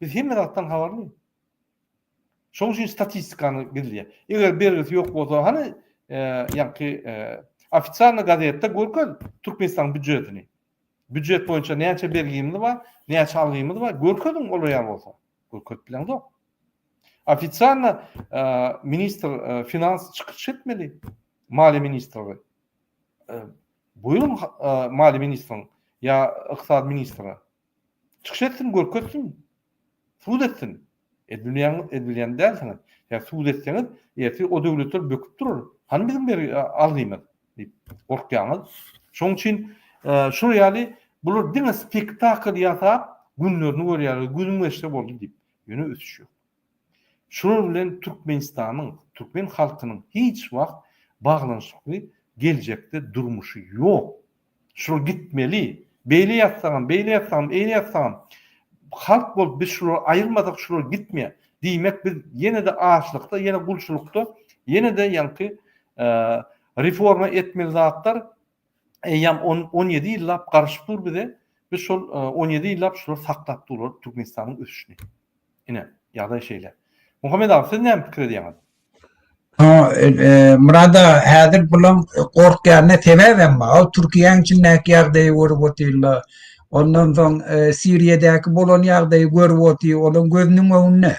Biz hemme zatdan habarly. Şonuň üçin statistikany gizleýär. Eger bergisi ýok bolsa, hany ýaňky ofitsialnyý gazetde görkez Türkmenistanyň býujetini. Býujet boýunça näçe bergimiz bar, näçe algymyz bar, görkeziň olar ýaly bolsa. Görkezip bileňzok. Ofitsialno ministr finans çykyş etmeli. Maliýe ministri. Buýruň maliýe ministriň ýa ykdysady ministre. Çykyş etsin, görkezsin. Sud etsin. Edilýän edilýän dälsiňiz. Ýa sud etseňiz, ertir o döwletler böküp durar. Hany biziň ber algymyz diýip gorkýaňyz. Şonuň üçin şol ýaly bular diňe spektakl ýasap günlerini görýärler, günüm geçse boldy diýip. Ýöne ösüş ýok. Şular bilen Türkmenistanyň, türkmen halkynyň hiç wagt baglanyşykly geljekde durmuşy ýok. Şular gitmeli. Beýle ýatsagam, beýle ýatsagam, eýle ýatsagam, halk bolup biz şulary aýyrmasak şular gitmeýär. Diýmek biz ýene-de açlykda, ýene gulçulykda, ýene-de ýaňky reforma etmeli zatlar eýýäm on, 17 ýyllap garaşyp dur bize. Biz şol 17 ýyllap şular saklap durlar Türkmenistanyň ösüşini. Ine, ýagdaý şeýle. Muhammet aga, siz näme pikir edýäňiz?
Ha, e, e, Murada häzir bulan gorkýanyna sebäbem bar. O Türkiýäniň içindäki ýagdaýy görüp otyrlar. Ondan soň e, Siriýadäki bolan ýagdaýy görüp otyr, olaryň gözüniň öňünde.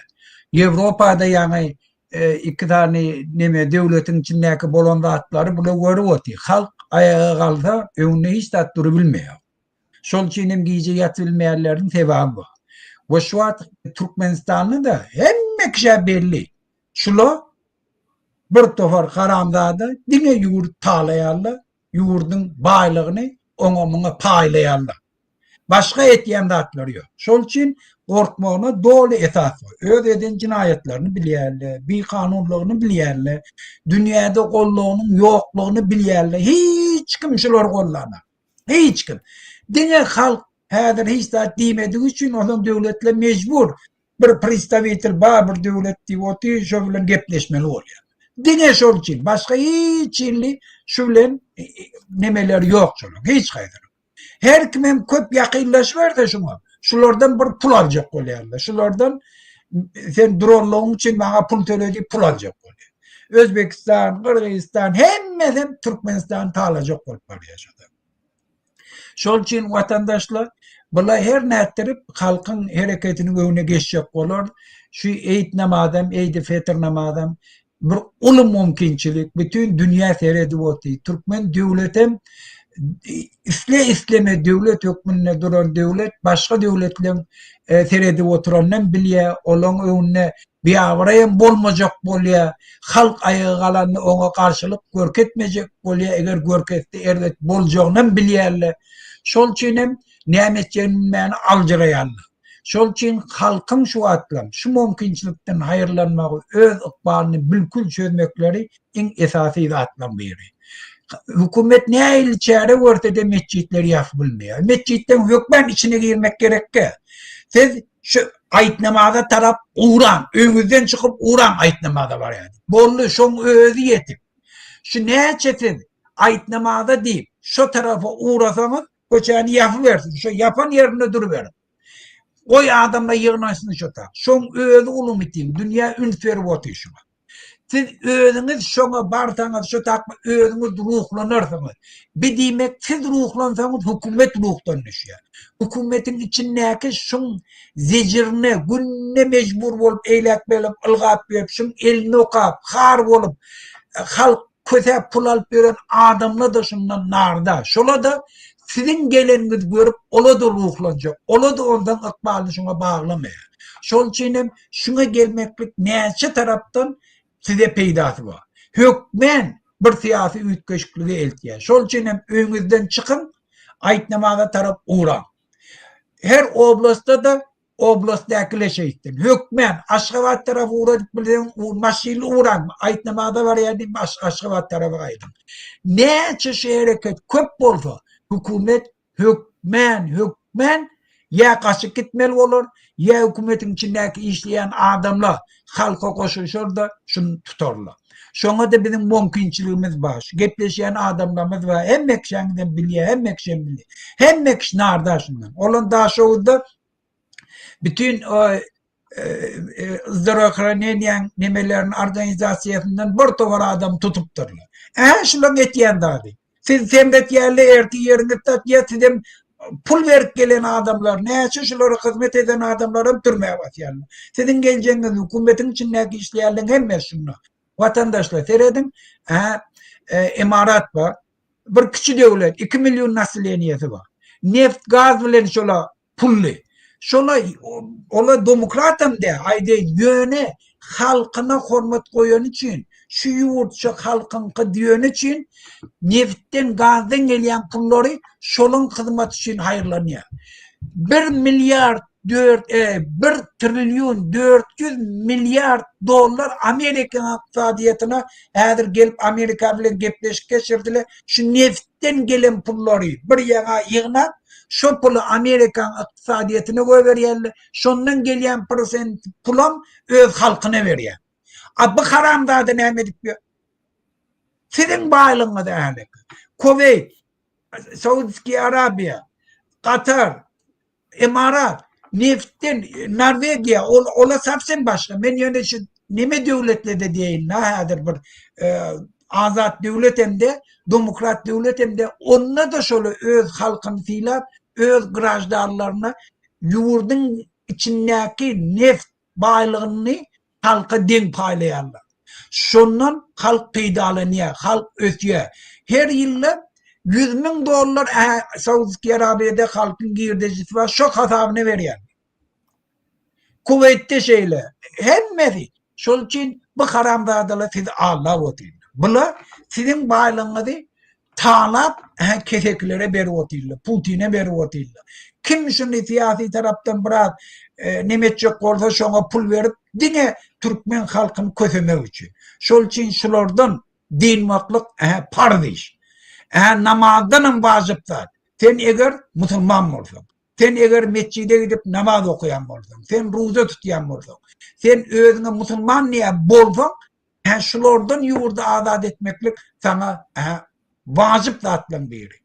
Ýewropada ýaňy e, iki sany neme döwletiň içindäki bolan zatlary bular görüp otyr. Halk aýaga galsa, öňünde hiç zat durubilmeýär. Şol üçin hem gije ýatyp bilmeýänleriniň sebäbi bu. We şu wagt Türkmenistanda-da hemme kişä belli. Şula bir topar haramzada diňe ýurt talaýarlar, ýurduň baýlygyny oňa-muňa paýlaýarlar. Başga etýän zatlary ýok. Şol üçin gorkmagyna doly esas bar. Öz eden jenaýatlaryny bilýärler, bikanunlygyny bilýärler, dünýäde goldawynyň ýoklugyny bilýärler. Hiç kim şulary gollanok. Hiç kim. Diňe halk häzir hiç zat diýmedigi üçin onsoň döwletler mejbur bir predstawitel bar bir döwlet diýip otyr şo bilen gepleşmeli bolýar. Diňe şol üçin başga hiç hili şu bilen nemeleri ýok şolaryň hiç haýsynyň. Her kim hem köp ýakynlaşyberse şuňa şulardan bir pul aljak bolýarlar. Şulardan sen duranlygyň üçin maňa pul töle diýip pul aljak bolýar. Özbekistan, Gyrgyzystan hemmesem Türkmenistany talajak bolup barýar şoda. Şol üçin watandaşlar bula her nätdirip halkyň hereketiniň öňüne geçjek bolar. Şu eýt namazam, eýdi fetr namazam bir uly mümkinçilik. Bütün dünýä seredip otyr. Türkmen döwletem isle-isleme döwlet hökmünde duran döwlet başga döwletleň e, seredip oturanynam bilýär. Olaň öňünde biabraýam bolmajak bolýar. Halk aýaga galanda oňa garşylyk görkezmejek bolýar. Eger görkezse erbet boljagynam bilýärler. Şol üçin hem näme etjegini bilmän aljyraýarlar. Şol üçin halkyň şu wagtlam şu mümkinçilikden haýyrlanmagy, öz ykbalyny bilkul çözmekleri iň esasy zatlaryň biri. Hökümet nähili çäre görse-de metjitleri ýapyp bilmeýär. Metjitden hökmän içine girmek gerekkä. Siz şu aýt namaza tarap ugraň, öýüňizden çykyp ugraň aýt namaza barýan. Boldy, şoň özi ýetik. Şu näçe siz aýt namaza diýip, şo tarapa ugrasaňyz, Köçäni ýapybersin. Şo ýapan ýerinde duruberiň. Goý adamlar ýygnansyn şo tak. Şoň özi uly miting. Dünýä üns berip otyr şuňa. Siz özüňiz şoňa barsaňyz şo tak özüňiz ruhlanarsyňyz. Bi diýmek siz ruhlansaňyz hökümet ruhdan düşýär. Hökümetiň içindäki şuň zejirine günde mejbur bolup eýläk-beýläk ylgap ýörüp şuň elini okap har bolup halk kösäp pul alyp ýören adamlar-da şundan narda. Şola-da siziň geleniňizi görüp, ola-da ruhlanjak. Ola-da ondan ykbalyny şuňa baglamaýar. Şol üçin hem şuňa gelmeklik näçe tarapdan size peýdasy bar. Hökmän bir syýasy üýtgeşiklige eltýär. Şol üçin hem öýüňizden çykyň, aýt namaza tarap ugraň. Her oblastda-da Oblastdakylar şeýtsin. Hökmän Aşgabat tarapa ugradyp bilseň, maşynly ugraň. Aýt namaza barýar diýip Aşgabat tarapa gaýdyň. Näçe şu hereket köp bolsa, hökümet hökmän, hökmän ýa gaçyp gitmeli bolar, ýa hökümetiň içindäki işleýän adamlar halka goşulyşar-da şuny tutarlar. Şoňa-da biziň mümkinçiligimiz bar. Şu gepleşýän adamlarymyz bar. Hemme kişiňizem bilýär, hemme kişem bilýär. Hemme kişi narda şundan. Olam Daşoguzda Bütün o e, e, zdravoohraneniýäň nemelerini organizasiýasyndan bir towar adam tutupdyrlar. Ä şulaň etýän zady. Siz semret ýerli ertir ýeriňiz satýar, sizem pul berip gelen adamlar, näçe şulara hyzmat eden adamlar hem türmä basýarlar. Siziň geljegiňiz hökümetiň içindäki işleýänleriň hemmesi şunda. Watandaşlar serediň, ä e, Emarat bar. Bir kiçi döwlet, 2 million naseleniýesi bar. Neft, gaz bilen şola pully. Şola ola demokratam dä, aýdaýyn, ýöne halkyna hormat goýany üçin, şu ýurt şu halkyňky diýeni üçin nebitden, gazdan gelýän pullary şolaň hyzmaty üçin haýyrlanýar. 1 milliard 4 1 trillion 400 milliard dollar Amerikanyň ykdysadyýetine häzir gelip Amerika bilen gepleşik geçirdiler. Şu nebitden gelen pullary bir ýaňa ýygnap, şo puly Amerikanyň ykdysadyýetine goýberýärler. Şondan gelýän prosent pulam öz halkyna berýär. A bu haramzada näme edip ýör? Siziň baýlygyňyz ähli. Kuweýt, Saudskiý Arabiýa, Katar, Emarat, neftden Norwegiýa, ol ola sowsem başga. Men ýöne şu neme döwletlerde diýeýin, na häzir bir e, azat döwlet hem-de demokrat döwlet hem-de onda-da şoly öz halkyny sylap, öz graždanlaryna ýurduň içindäki neft baýlygyny halka deň paýlaýarlar. Şondan halk peýdalanýar, halk ösýär. Her ýylda 100 müň dollar Saudskiý Arabiýada halkyň girdejisi bar, şo hasabyna berýär. Kuweýtde şeýle. Hemmesi. Şol üçin bu haramzadalar sizi aldap otyrlar. Bular siziň baýlygyňyzy talap kesekilere berip otyrlar, Putine berip otyrlar. Kim şuny syýasy tarapdan biraz e, neme etjek bolsa şoňa pul berip diňe türkmen halkyny kösemek üçin. Şol üçin şulardan dynmaklyk parz iş. Ä namazdan hem wajyp zat. Sen eger musulman bolsaň, sen eger metjide gidip namaz okaýan bolsaň, sen ruza tutýan bolsaň, sen özüňe musulman diýen bolsaň, Hä şulardan ýurdy azat etmeklik saňa hä wajyp zatlaryň biri.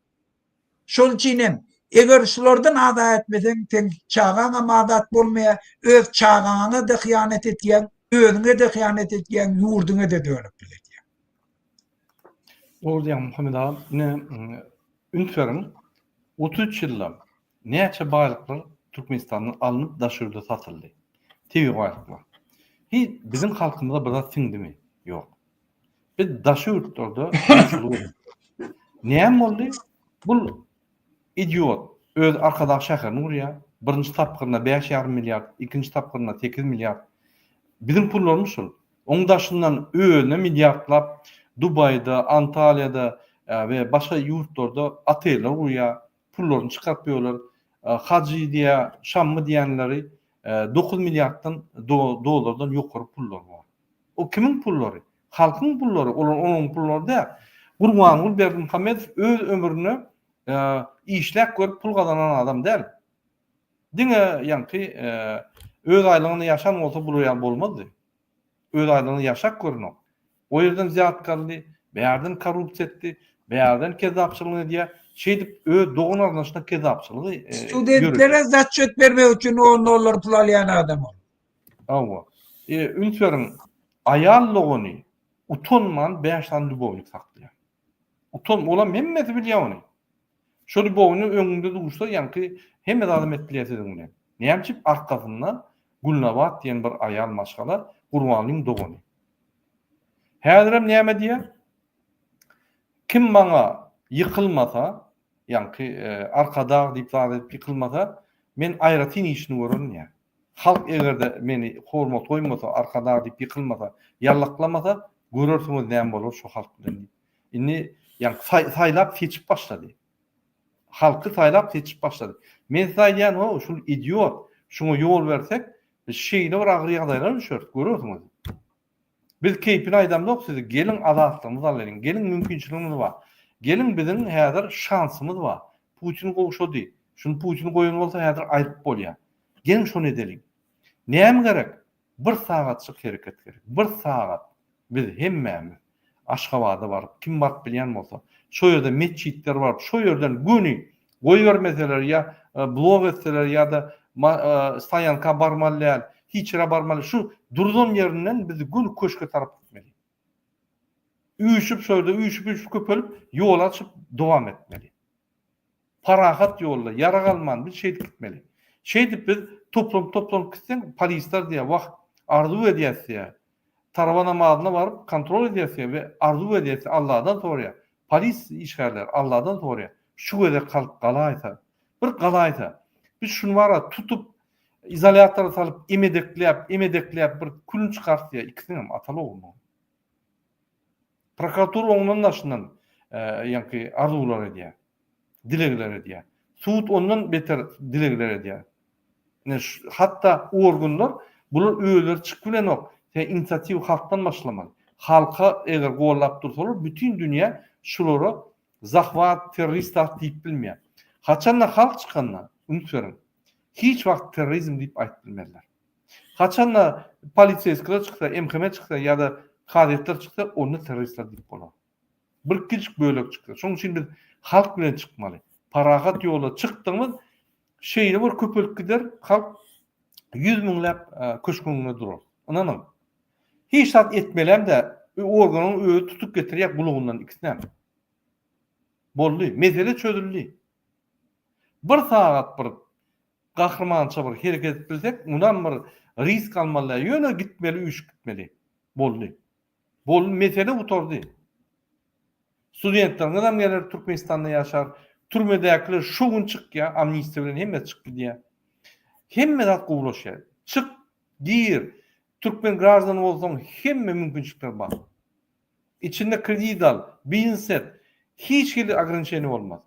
Şol üçin hem eger şulardan azat etmeseň, seň çagaňam azat bolmaýar, öz çagaňa-da hyýanat etýäň, özüňe-de hyýanat etýäň, ýurduňa-da dönüklik edýäň.
Dogry diýýäň Muhammet aga. Ine üns beriň. 33 ýylda näçe baýlyklar Türkmenistandan alnyp daşary ýurda satyldy? Tebigy baýlyklar. Hiç biziň halkymyza bir zat siňdimi? Ýok. Biz daşary ýurtlarda gulçulyk etdik. Näme boldy? Bul idiot öz Arkadag şäherini gurýar. Birinji tapgyrynda bäş ýarym milliard, ikinji tapgyrynda sekiz milliard. Biziň pullarymyz şul. Oň daşyndan özüne milliardlap Dubaýda, Antalýada we başga ýurtlarda oteller gurýar, pullaryny çykaryp ýörler. Hajy diýýär, Şammy diýenleri 9 milliarddan dollardan ýokary pullary bar. O kimiň pullary? Halkyň pullary, olar onuň pullary däl. Gurbanguly Berdimuhamedow öz ömründe işläp görüp pul gazanan adam däl. Diňe ýaňky öz aýlygyna ýaşan bolsa bular ýaly bolmazdy. Öz aýlygyna ýaşap görünok. O ýerden wzýatka aldy, bärden korrupsiýa etdi, bärden kezzapçylygyny edýär. Şeýdip öz dogan garyndaşyna kezzapçylygy ýöredýär.
Studentlere zaçýot bermek üçin on dollar pul alýan adam ol.
Hawa. Üns beriň, aýal dogany utanman bäş sany lýubownik saklaýar. Utan, olam hemmesi bilýär ony. Şo lýubownik öňüňde duşsa ýaňky hemme zadam edip bilýär siziň bilen. Näme üçin arkasynda Gülnabat diýen bir aýal maşgala Gurbanlyň dogany. Häzirem näme diýýär? Kim maňa ýykylmasa, ýaňky Arkadag diýip zat edip ýykylmasa, men aýratyn işini görerin diýýär. Halk eger-de meni hormat goýmasa, Arkadag diýip ýykylmasa, ýallaklamasa, görersiňiz näme bolar şo halk bilen diýip. Indi ýaňky saýlap seçip başlady. Halky saýlap seçip başlady. Men size aýdýan ho, şul idiot, şuňa ýol bersek, biz şeýle bir agyr ýagdaýlara düşeris, görersiňiz. Biz keýpini aýdamzok sizi, geliň azatlygymyzy alalyň, geliň mümkinçiligimiz bar. Geliň biziň häzir şansymyz bar. Putin gowşady. Şuny Putin goýan bolsa häzir aýryp bolýar. Geliň şony edeliň. Näme gerek? Bir sagatjyk hereket gerek. Bir sagat biz hemmämiz Aşgabada baryp, kim baryp bilýän bolsa, şo ýerde metjitler baryp, şo ýerden göni goýbermeseler ýa blok etseler ýa-da stoýanka barmaly däl, hiç ýere barmaly, şu durzan ýerinden biz göni köşge tarap gitmeli. Üýşüp şo ýerde üýşüp-üýşüp köpelip, ýol açyp dowam etmeli. Parahat ýolda, ýarag alman biz şeýdip gitmeli. Şeýdip biz toplanyp-toplanyp gitseň, polisler diýýär, wah, arzuw edýäs diýýär. Tarawa namazyna baryp kontrol edýäs diýýär we arzuw edýäs diýýär, Alladan soraýar. Polis işgärleri Alladan soraýar, şu gezek halk galaýsa, bir galaýsa, biz şuny bara tutup, izolýatora salyp, emedekläp, emedekläp bir külüni çykarys diýýär, ikisiniňem ataly-oglunyňam. Prokuratura oňdan daşyndan ýaňky arzuwlar edýär, dilegler edýär. Sud ondan beter dilegler edýär. Ine hatda organlar bular özleri çykyp bilenok. Sen inisiatiwa halkdan başlamaly. Halka eger gollap dursalar bütin dünýä şulara zahwat, terrorist zat diýip bilmeýär. Haçanda halk çykanda üns beriň. Hiç wagt terrorizm diýip aýdyp bilmezler. Haçanda poliseýskiler çyksa, MHM çyksa ýa-da kazyýetler çyksa, onda terroristler diýip bolar. Bir kiçijik bölek çyksa. Şonuň üçin biz halk bilen çykmaly. Parahat ýola çykdygymyz şeýle bir köpelip gider, halk ýüz müňläp köşgüň öňünde durar. Ynanyň. Hiç zat etmelem däl. Organyň özi tutup getirýär gulagyndan ikisinem. Boldy. Mesele çözüldi. Bir sagat bir Gahrymança bir hereket edip bilsek munam bir risk almaly däl ýöne gitmeli üýşüp gitmeli. Boldy. Boldy mesele gutardy. Studentleriňizem geler Türkmenistanda ýaşar. Türmedäkiler şu gün çykýar amnistiýa bilen hemmesi çykyp gidýär. Hemme zat gowulaşýar. Çyk gir türkmen graždany bolsaň hemme mümkinçilikler bar. Içinde kredit al, biznes et. Hiç hili ograniçeniýa bolmaz.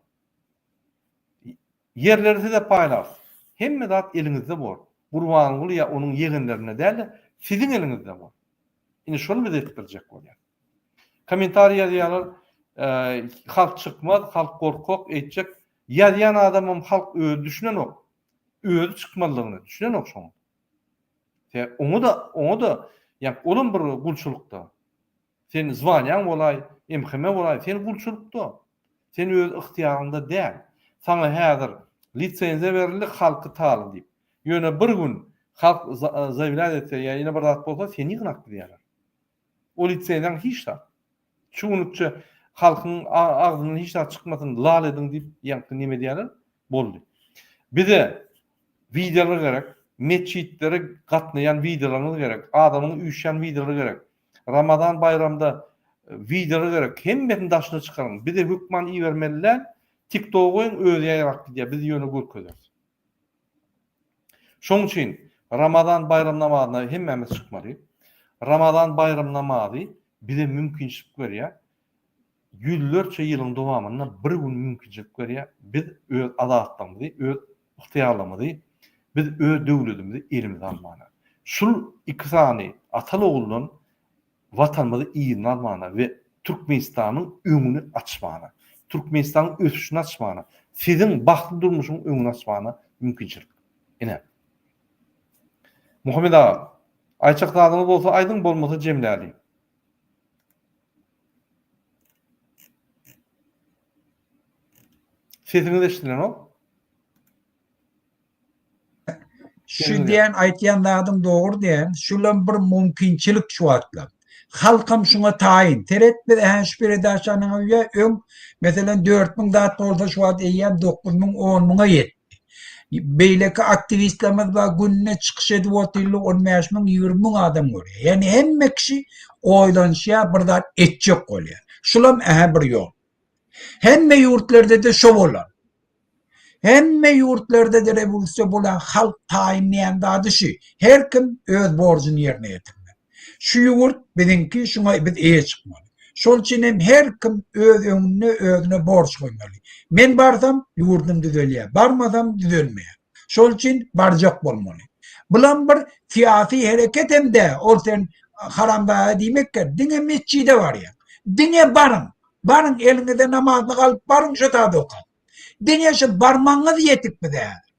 Ýerleri size paýlarys. Hemme zat eliňizde bor. Gurbanguly ýa onuň ýegenlerinde däl-de, siziň eliňizde bor. Ine şony biz edip biljek bolýas. Kommentariý ýazýarlar, halk çykmaz, halk gorkak, eýtjek. Ýazýan adamam halk özi düşünenok. Özi çykmalydygyny düşünenok şoňa. Sebäbi oňa-da, oňa-da, ýa olam bir gulçulykda. Sen zwaniýaň bolaý, MHM bolaý, sen gulçulykda. Sen öz ygtyýaryňda däl. Saňa häzir lisenziýa berildi halky tala diýip. Ýöne bir gün halk zaýawlýat etse ýa ýene bir zat bolsa seni ýygnap gidýärler. O lisenziýaň hiç zat. Şu günlükçe. Halkyň agzyndan hiç zat çykmasyn, lal ediň diýip ýaňky neme edýärler. Boldy. Bize wideolar gerek, metjitlere gatnaýan wideolaryňyz gerek, adamyň üýşýän wideolary gerek. Ramazan baýramda wideolar gerek. Hemmesini daşyna çykaryň. Bize hökman ibermeli däl. TikToka goýuň, özi ýaýrap gidýär. Biz ýöne görkezeris. Şoň üçin Ramazan baýram namazyna hemmämiz çykmaly. Ramazan baýram namazy bize mümkinçilik berýär. Ýüzlerçe ýylyň dowamynda bir gün mümkinçilik berýär. Biz öz azatlygymyzy, öz ygtyýarlygymyzy, biz öz döwletimizi elimize almana. Şul iki sany ataly-oguldan Watanymyzy yzyna almana we Türkmenistanyň öňüni açmana, Türkmenistanyň ösüşini açmana, siziň bagtly durmuşyň öňüni açmana mümkinçilik. Ine. Muhammet aga, aýtjak zadyňyz bolsa aýdyň, bolmasa jemläliň. Sesiňiz eşidilenok.
Şu diýen aýtýan zadyň dogry diýen, şulam bir mümkinçilik şu wagtlar. Halkam şuňa taýyn. Seret biz ähä şu peredaçanyň öýe öň meselem 4000 zat bolsa şu wagt eýýäm 9000 10000-a ýetdi. Beýleki aktiwistlerimiz bar günde çykyş edip otyrlar 15 müň 20 müň adam görýär. Ýagny hemme kişi oýlanyşýar bir zat etjek bolýar. Şulam ähä bir ýol. Hemme ýurtlarda-da şo bolan. Hemme ýurtlarda-da rewolýusiýa bolan halk taýyn diýen zady şu. Her kim öz borjuny ýerine ýetirmeli. Şu ýurt biziňki, şuňa biz eýe çykmaly. Şol üçin hem her kim öz öňünde özüne borç goýmaly. Men barsam ýurdum düzelýär, barmasam düzelmeýär. Şol üçin barjak bolmaly. Bulam bir syýasy hereket hem däl, ol sen haramzada diýmek gerek. Diňe metjide barýaň. Diňe baryň. Baryň eliňize namazlyk alyp baryň şo zady okaň. Diňe şu barmagyňyz ýetik bize häzir.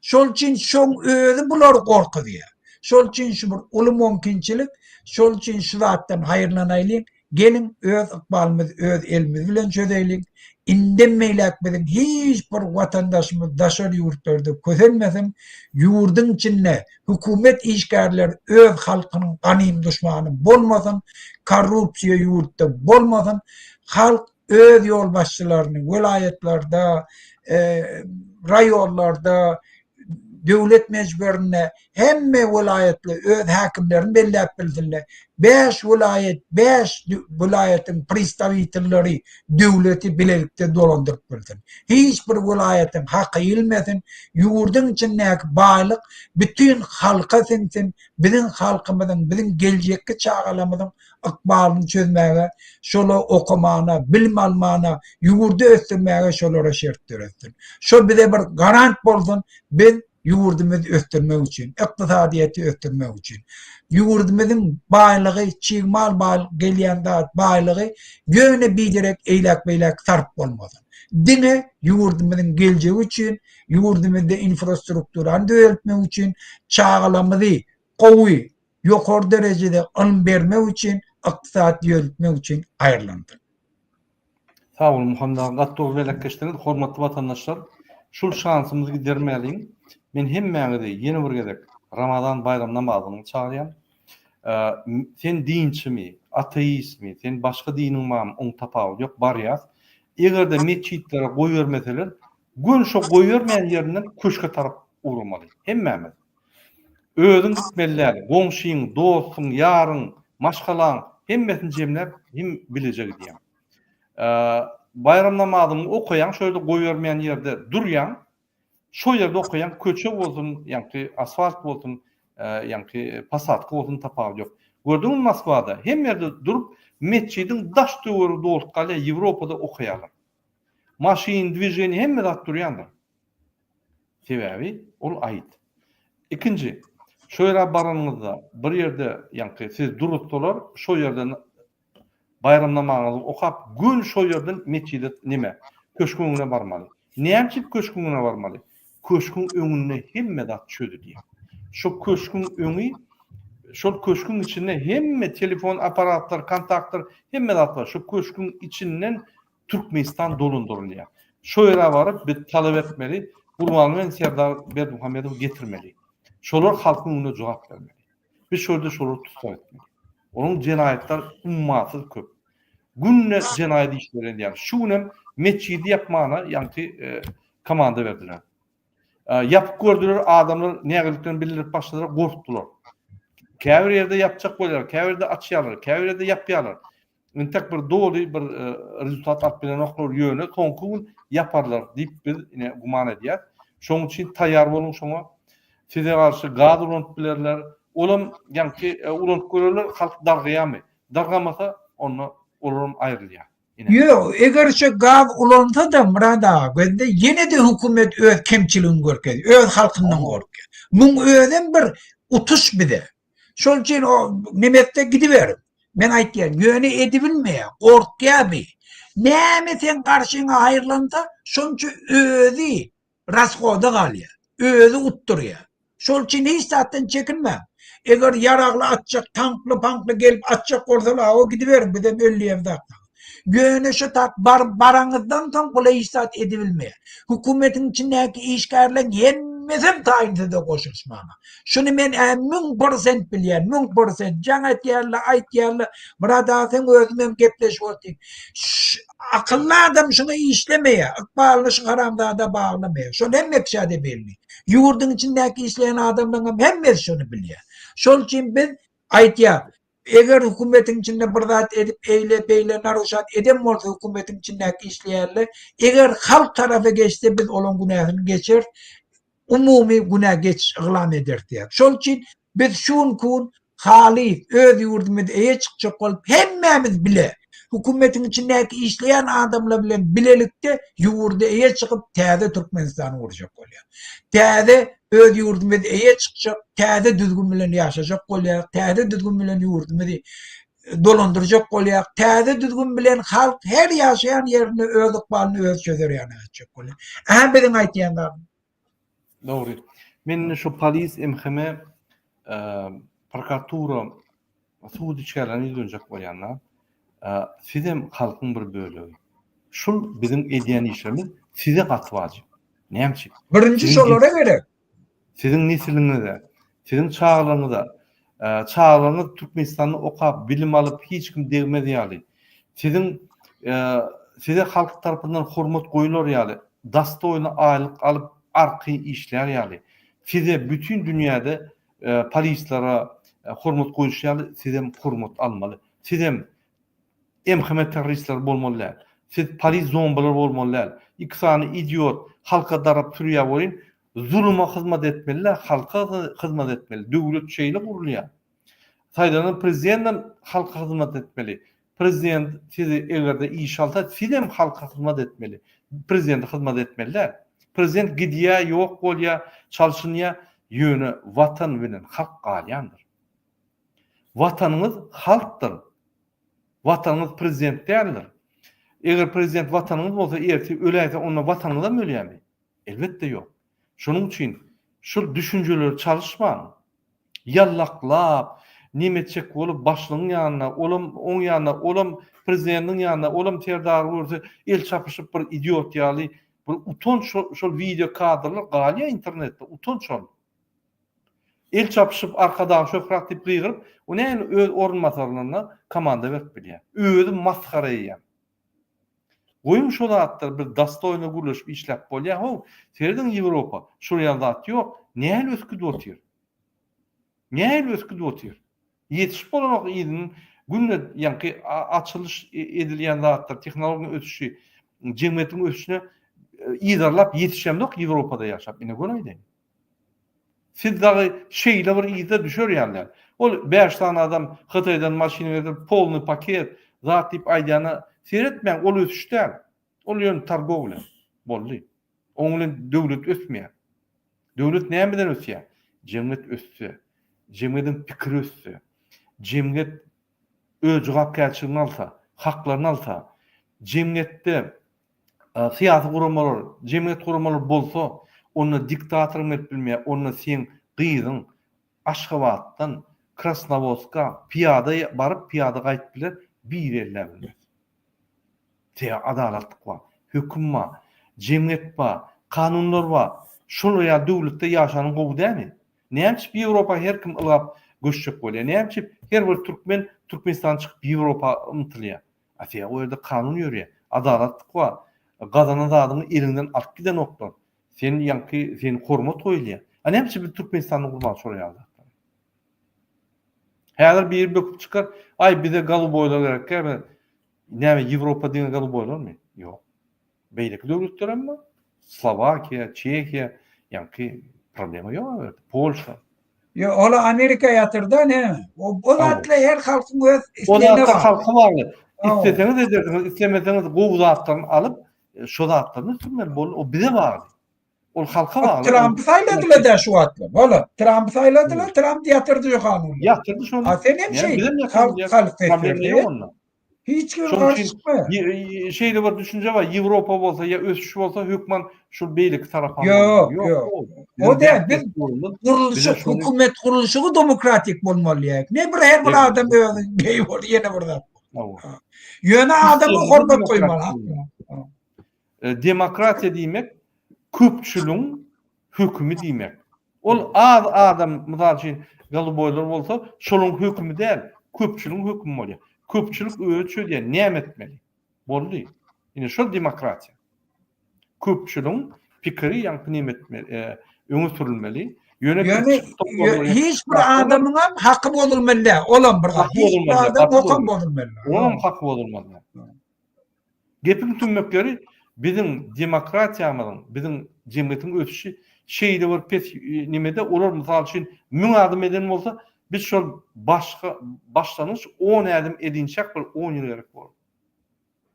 Şol üçin şoň özi bulary gorkuzýar. Şol üçin şu bir uly mümkinçilik, şol üçin şu zatdan haýyrlanaýlyň, geliň öz ykbalymyzy öz elimiz bilen çözeýliň. Indem beýläk biziň hiç bir watandaşymyz daşary ýurtlarda kösenmesin, ýurduň içinde hökümet işgärleri öz halkynyň ganym duşmany bolmasyn, korrupsiýa ýurtda bolmasyn, halk öz ýolbaşçylaryny welaýatlarda, raýonlarda, döwlet mejberinde hemme welaýatlar öz häkimlerini belläp bilsinler. Bäş welaýat, bäş welaýatyň pristawitelleri döwleti bilelikde dolandyryp bilsin. Hiç bir welaýatyň haky iýilmesin, ýurduň içindäki baýlyk bütin halka siňsin, biziň halkymyzyň, biziň geljekki çagalarymyzyň ykbalyny çözmäge, şola okamana, bilim almana, ýurdy ösdürmäge şolara şert döretsin. Şo bize bir garant bolsun, biz ýurdumyzy ösdürmek üçin, ykdysadyýeti ösdürmek üçin. Ýurdumyzyň baýlygy, çig mal baýlyk gelýän zat baýlygy ýöne biderek eýläk-beýläk sarp bolmasyn. Diňe ýurdumyzyň geljegi üçin, ýurdumyzda infrastrukturany düzeltmek üçin, çagalarymyzy gowy ýokary derejede ylym bermek üçin, ykdysady ýöretmek üçin aýrylandyr.
Sag boluň Muhammet aga gaty dogry belläp geçdiňiz. Hormatly watandaşlar şul şansymyzy gidermäliň. Men hemmäňizi ýene bir gezek Ramazan baýram namazyna çagyrýan. Sen dinçimi, ateistmi, sen başga diniň barmy oň tapawudy ýok barýas. Egerde metjitlere goýbermeseler göni şo goýbermeýän ýerinden köşge tarap ugramaly hemmämiz. Özüň gitmeli däl, goňşyň, dostuň, ýaryň, maşgalaň hemmesini jemläp hem bileje gidýäň. Baýram namazyňy okaýaň, şo ýerde goýbermeýän ýerde durýaň. Şo ýerde okaýaň, köçe bolsun, ýaňky asfalt bolsun, ýaňky posadka bolsun tapawudy ýok. Gördüňmi Moskwada hemme ýerde durup metjidiň daş töweregi dolup galýar, Ýewropada okaýarlar. Maşyn, dwiženiýe hemme zat durýandyr. Sebäbi ol aýt. Ikinji, şo ýere baranyňyzda bir ýerde ýaňky sizi durutsalar, şo ýerden baýram namazyňyzy okap, göni şo ýerden metjide neme, köşgüň öňüne barmaly. Näme üçin köşgüň öňüne barmaly? Köşgüň öňünde hemme zat çözülýär. Şo köşgüň öňi, şol köşgüň içinde hemme telefon apparatlar, kontaktlar, hemme zat bar. Şo köşgüň içinden Türkmenistan dolandyrylýar. Şo ýere baryp biz talap etmeli, Gurbanguly bilen Serdar Berdimuhamedowy getirmeli. Şolar halkyň öňünde jogap bermeli. Biz şo ýerde şolary tussag etmeli. Olaryň jenaýatlary ummasyz köp. Günde jenaýat işleri edýär. Şu günem metjidi ýapmana ýaňky komanda berdiler. Ýapyp gördüler, adamlar nägileliklerini bildirip başladylar, gorkdular. Käbir ýerde ýapjak bolýarlar, käbir ýerde açýarlar, käbir ýerde ýapýarlar. Entek bir doly bir rezultat alyp bilenoklar, ýöne soňky gün ýaparlar diýip biz ine güman edýäs. Şonuň üçin taýýar boluň şoňa. Size garşy gaz ulanyp bilerler. Olam ýaňky ulanyp görerler, halk dargaýarmy? Dargamasa, onda olaram aýrylýar. Ine.
Ýok, eger şu gaz ulansa-da Myrat aga gözde ýene-de hökümet öz kemçiligini görkezýär, öz halkyndan gorkýar. Muň özem bir utuş bize. Şol üçin o nemesde gidiber. Men aýtýan, ýöne edibilmeýär, gorkýar bi. Näme seň garşyňa haýyrlansa, şonça özi rashoda galýar. Özi utdurýar. Şol üçin hiç zatdan çekinmäň. Eger ýaragly atjak, tankly-pankly gelip atjak bolsalar, hawa gidiberiň, bizem öldüýämiz zatlaryň. Ýöne şu tak bar baraňyzdan soň bula hiç zat edibilmeýär. Hökümetiň içindäki işgärleň hemmesem taýyn size goşulyşmaga. Şuny men-ä 1000% bilýän, 1000%. Jaň etýärler, aýtýarlar. Myrat aga seň özüňem gepleşip otyň. Akylly adam şuňa işlemeýär, ykbalyny şu haramzada baglamaýar. Şol hemme kişä-de belli. Ýurduň içindäki işleýän adamlaryň hem hemmesi şuny bilýär. Şol üçin biz aýtýas, eger hökümetiň içinde bir zat edip eýle beýle naruşat eden bolsa hökümetiň içindäki işleýänler, eger halk tarapa geçse biz olaň günäsini geçeris, umumy günä geçiş yglan ederis diýýär. Şol üçin biz şu günki gün halys öz ýurdumyza eýe çykjak bolup hemmämiz bile hökümetiň içindäki işleýän adamlar bilen bilelikde ýurda eýe çykyp täze Türkmenistany gurjak bolýar. Täze öz ýurdumyza eýe çykjak, täze düzgün bilen ýaşajak bolýar, täze düzgün bilen ýurdumyzy dolandyrjak bolýar. Täze düzgün bilen halk her ýaşaýan ýerinde öz ykbalyny özi çözer ýaly etjek bolýar. Ähä biziň aýtýan zadymyz.
Dogry. Men indi şu polis, MHM, prokuratura, sud işgärlerine ýüzlenjek bolýan-da. Sizem halkyň bir bölegi. Şul biziň edýän işlerimiz size gaty wajyp. Näme üçin?
Birinji şolara gerek.
Siziň nesliňize, siziň çagalaryňyza, çagalaryňyz Türkmenistanda okap, bilim alyp, hiç kim degmez ýaly, siziň size halk tarapyndan hormat goýular ýaly, dostoýny aýlyk alyp, arkaýyn işlär ýaly, size bütin dünýäde polislere hormat goýulşy ýaly, sizem hormat almaly. Sizem MHM terroristleri bolmaly däl. Siz polis zombiler bolmaly däl. Iki sany idiot halka darap sürýär welin zuluma hyzmat etmeli däl, halka hyzmat etmeli. Döwlet şeýle gurulýar. Saýlanan prezident halka hyzmat etmeli. Prezident sizi egerde işe alsa sizem halka hyzmat etmeli. Prezidente hyzmat etmeli däl. Prezident gidýär, ýok bolýar, çalşynýar, ýöne watan bilen halk galýandyr. Watanyňyz halkdyr. Watanyňyz prezident däldir. Eger prezident watanyňyz bolsa ertir öläýse onda watanyňyzam ölýärmi? Elbetde ýok. Şonuň üçin şul düşünjeleri çalyşmaň. Ýallaklap, neme etjek bolup başlygyň ýanyna, olam oň ýanyna, olam prezidentiň ýanyna, olam serdary görse el çapyşyp bir idiot ýaly bir utanç şol wideo kadrlar galýar internetde utanç şol. El çapyşyp Arkadag şöhrat diýip gygyryp, o nähili öz orunbasarlaryna komanda berip bilýär. Özi masgara eýýäm. Goýuň şo zatlary bir dostoýno gürleşip işläp bolýar how, serediň Ýewropa, şol ýaly zat ýok, nähili ösüp gidip otyr. Nähili ösüp gidip otyr. Ýetişip bolanok yzyndan günde ýaňky açylyş edilýän zatlar, tehnologiýanyň ösüşi, jemgyýetiň ösüşine yzarlap ýetişemzok Ýewropada ýaşap, ine gör aýdaýyn. Siz dagy şeýle bir yza düşer ýaly däl. Ol bäş sany adam Hytaýdan maşyn getirip polny paket zat diýip aýdýana seretmäň ol ösüş däl. Ol ýöne targowlýa. Boldy. Oň bilen döwlet ösmeýär. Döwlet nämeden ösýär? Jemgyýet össe, jemgyýediň pikiri össe, jemgyýet öz jogapkärçiligini alsa, haklaryny alsa, jemgyýetde syýasy guramalar, jemgyýet guramalary bolsa, onda diktatoryň gelip bilmeýär, onda seň gyzyň Aşgabatdan Krasnowodska pyýada baryp, pyýada gaýdyp biler, biri elläp bilmez. Sebäbi adalatlyk bar, höküm bar, jemgyýet bar, kanunlar bar. Şol ýaly döwletde ýaşanyň gowy dälmi? Näme üçin Ýewropa her kim ylgap göçjek bolýar? Näme üçin her bir türkmen Türkmenistandan çykyp Ýewropa ymtylýar? A sebäbi o ýerde kanun ýörýär. Adalatlyk bar. Gazanan zadyňy eliňden alyp gidenoklar. Sen ýaňky seni hormat goýulýar. A näme üçin biz Türkmenistanda gurmaly şolar ýaly zatlary? Häzir biri böküp çykar, aý bize goluboýlar gerekkä, näme Ýewropa diňe goluboýlarmy? Ýok. Beýleki döwletler hem bar. Slowakiýa, Çehiýa, ýaňky problema ýok o ýerde. Polşa.
Ýok, ol Amerika ýatyrda näme? O o zatlar her halkyň öz
O
islegine
zatlar
bagly.
halka bagly.
Hawa.
Isleseňiz edersiňiz, islemeseňiz gowy zatlaryny alyp, şo zatlaryny ösdürmeli boldy. O bize bagly. Ol halka bagly.
Trumpy saýladylar da şu wagtlar. Wala, Trumpy saýladylar, Trump ýatyrdy şu kanuny.
Ýatyrdy şony.
A sen hem şeý.
Bizem
Halk
ýatyrdy.
halk ses
Problema
berdi.
ýok onda.
Hiç kim
Şonuň
garşy
üçin
çykmaýar.
ýe- şeýle bir düşünje bar, Ýewropa bolsa ýa ösüş bolsa hökman şul beýleki tarapa
Ýok,
bolmaly.
ýok.
ol.
O
Biziň
däl, biz
däp-dessurymyz bize
gurluşyk,
şony
hökümet gurluşygy demokratik bolmaly ýa. Ne bir her bir
Evet.
adam özi geý bol, ýene bir zat.
Hawa.
Ýöne adama
Sistemimiz
hormat
demokratik
goýmaly.
bolmaly. E, Demokratiýa diýmek köpçüligiň hökümi diýmek. Ol az adam, mysal üçin, goluboýlar bolsa, şolaryň hökümi däl, köpçüligiň hökümi bolýar. Köpçülik özi çözýär, näme etmeli. Boldy. Ine şol demokratiýa. Köpçüligiň pikiri ýaňky näme etmeli, e, öňe sürülmeli. Ýöne
Ýöne hiç bir adamyň hem haky bozulmaly däl. Olam bir
Haky
hiç bir
bozulmaly däl,
adam
gaty
hakam
dogry.
bozulmaly däl.
Onuň haky bozulmaly däl. Gepiň tümmekleri biziň demokratiýamyzyň, biziň jemgyýetiň ösüşi şeýle bir pes nemede, olar mysal üçin 1000 adım eden bolsa, biz şol başga başlangyç 10 ädim edinçäk bir 10 ýyl gerek bolar.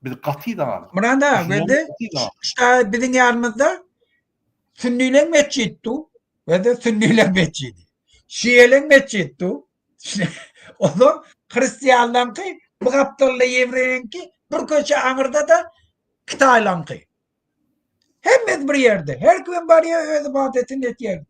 Biz gaty yza galdyk.
Murad aga,
Düşünýäňmi? Gaty yza galdyk.
Şda biziň ýanymyzda sünnileň metjidi du, we-de sünnileň metjidi. Şieleň metjidi du. Onsoň hristianlaryňky bu gapdalda ýewreýiňki, bir köçe aňyrda-da hytaýlaryňky. Hemmesi bir ýerde. Her kim barýar öz ybadatini etýär.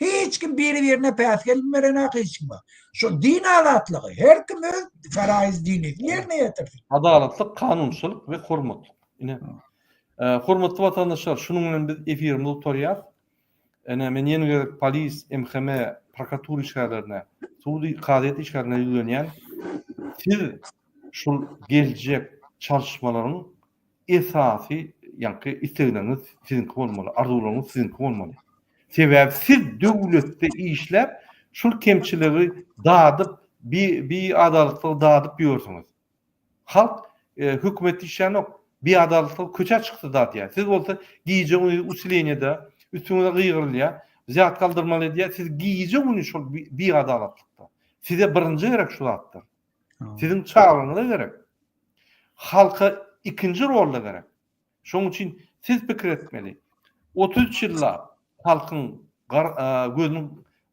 Hiç kim biri-birine päsgel berenak hiç kime. Şu din azatlygy, her kim öz faraýyz dinini ýerine ýetirsin.
Adalatlyk, kanunçylyk we hormatlyk. Ine. Hormatly watandaşlar, şunuň bilen biz efirimizi gutarýas. Ine, men ýene gezek polis, MHM, prokuratura işgärlerine, sud, kazyýet işgärlerine ýüzlenýän. Siz şul geljek çalyşmalaryň esasy ýaňky islegleriňiz siziňki bolmaly, arzuwlaryňyz siziňki bolmaly. Sebäbi siz döwletde işläp, şul kemçiligi dadyp, bi biadalatlygy dadyp ýörsüňiz. Halk hökümetde işlänok, biadalatlyk köçä çyksa dadýar. Siz bolsa gije-gündiz usileniýede, üstüňize gygyrylýar, wzýatka aldyrmaly edýär. Siz gije-gündiz şol biadalatlykda. Size birinji gerek şu zatlar. Siziň çagaňyza gerek. Halka ikinji rolda gerek. Şonuň üçin siz pikir etmeli. 33 ýyllap halkyň gözüniň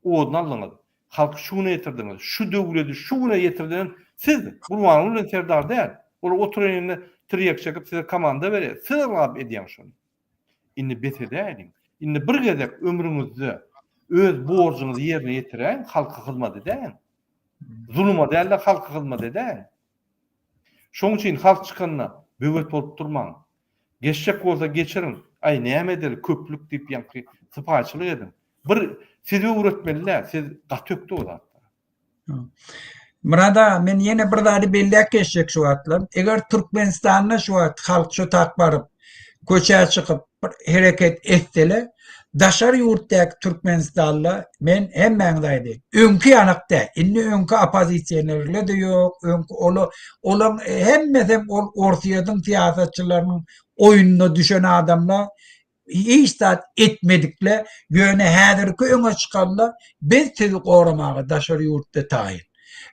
oduny aldyňyz. Halky şu güne ýetirdiňiz. Şu döwledi şu güne ýetirdilen siz, Gurbanguly bilen Serdar däl. Olar oturan ýerinde tirýek çekip size komanda berýär. Siz ylgap edýäňiz şony. Indi bes edäýeliň. Indi bir gezek ömrüňizde öz borjuňyzy ýerine ýetiräýiň, halka hyzmat edäýiň. Zuluma däl-de halka hyzmat edäýiň. Şoň üçin halk çykanda böwet bolup durmaň. Geçjek bolsa geçiriň. Aý näme edeli köplük diýip ýaňky sypaýyçylyk ediň. Bir sizi öwretmeli däl, siz gaty ökde o zatlara.
Myrat aga men ýene bir zady belläp geçjek şu wagtlar. Eger Türkmenistanda şu wagt halk şu tak baryp köçä çykyp bir hereket etsele daşary ýurtdaky Türkmenistanla men hemmäňize aýdaýyn. Öňki ýanak däl. Indi öňki oppozisionerler-de ýok, öňki ola olaň hemmesem ol Orsýetiň syýasatçylarynyň oýnuna düşen adamlar hiç zat etmedikle, ýöne häzirki öňe çykanlar biz sizi goramaga daşary ýurtda taýyn.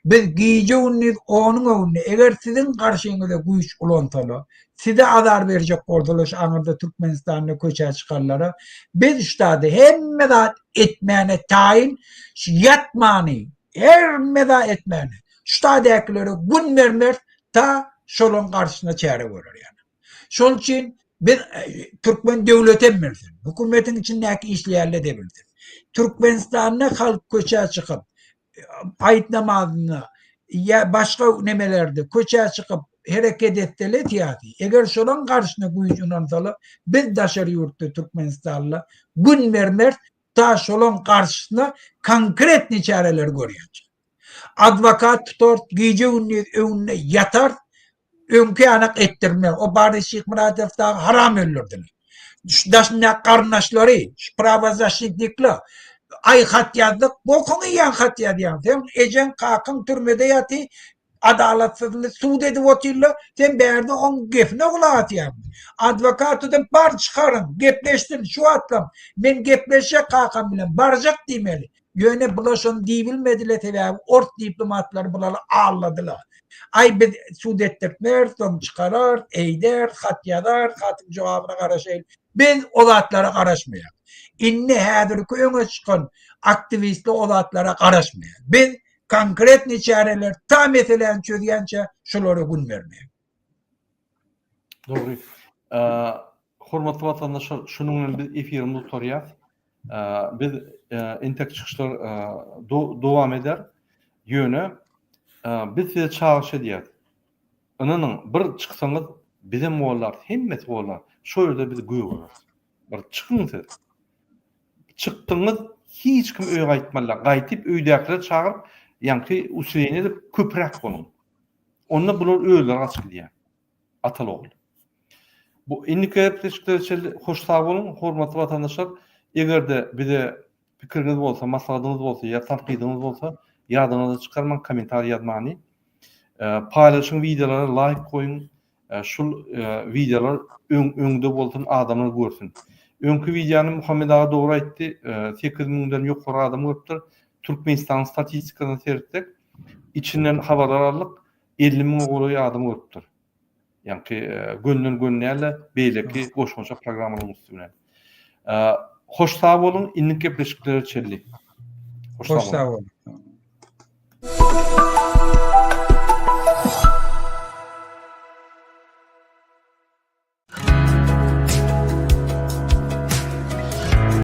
Biz gije-gündiz onuň öňünde, eger siziň garşyňyza güýç ulansalar, size azar berjek bolsalar şu aňyrda Türkmenistanda köçä çykanlara, biz şu zady hemme zat etmäne taýyn, şu ýatmany, hemme zat etmäne, şu taýdakilere gün bermeris, ta şolaň garşysyna çäre görer ýaly. Şol üçin biz türkmen döwletem bilsin, hökümetiň içindäki işleýänler-de bilsin. Türkmenistanda halk köçä çykyp, aýt namazynda ýa başga nemelerde köçä çykyp hereket etsele syýasy, eger şolaň garşyna güýç ulansalar, biz daşary ýurtda türkmenistanlylar gün bermeris, ta şolaň garşysyna konkretnyý çäreleri görýänçä. Adwokat tutarys, gije-gündiz öňünde ýatarys. Öňki ýanak etdirme. O Boris Şyhmyradow dagy haram öldürdiler. Şu daşyndaky garyndaşlary, şu prawozasşitnikler aý hat ýazdyk, bokuňy iýen hat ýazýaň. Seň ejeň, kakaň türmede ýaty, adalatsyzlyk sud edip otyrlar, sen bärde oň gepine gulak asýaňmy? Adwokat tutup bar çykaryň, gepleşsin şu wagtlam. Men gepleşjek kakam bilen, barjak diýmeli. Ýöne bular şony diýibilmediler sebäbi ors diplomatlary bulary aldadylar. Aý biz sud etdirtmeris, soň çykararys, eýderis, hat ýazarys, hatyň jogabyna garaşaýyl. Biz o zatlara garaşmaýarys. Indi häzirki öňe çykan aktiwistler o zatlara garaşmaýar. Biz konkretnyý çäreler ta meseläni çözýänçä şolara gün bermeýär.
Dogry. Hormatly watandaşlar, şunuň bilen biz efirimizi gutarýas. Biz entek çykyşlar dowam eder. Ýöne biz size çagyryş edýäris. Ynanyň, bir çyksaňyz bizem gollarys, hemmesi gollar. Şo ýerde biz gögereris. Bir çykyň siz. Çykdyňyz, hiç kim öýe gaýtmalylar. Gaýtyp öýdäkileri çagyryp, ýaňky usileniýe edip köpräk boluň. Onda bular özleri gaçyp gidýär. Ataly-ogul. Bu indiki gepleşiklere çenli hoş sag boluň, hormatly watandaşlar. Eger-de bize pikiriňiz bolsa, maslahatyňyz bolsa ýa tankydyňyz bolsa, ýadyňyzdan çykarmaň kommentariý ýazmany. Paýlaşyň wideolary, laýk goýuň. Şul wideolar öň öňde bolsun, adamlar görsün. Öňki wideony Muhammet aga dogry aýtdy, 8 müňden ýokary adam görüpdir. Türkmenistanyň statistikasyna seretsek, içinden habarlar aldyk, 50 müňe golaý adam görüpdir. Ýaňky gönden gön däl-de, beýleki goşmaça programmalaryň üsti bilen. Hoş sag boluň, indiki gepleşiklere çenli.
Hoş sag boluň.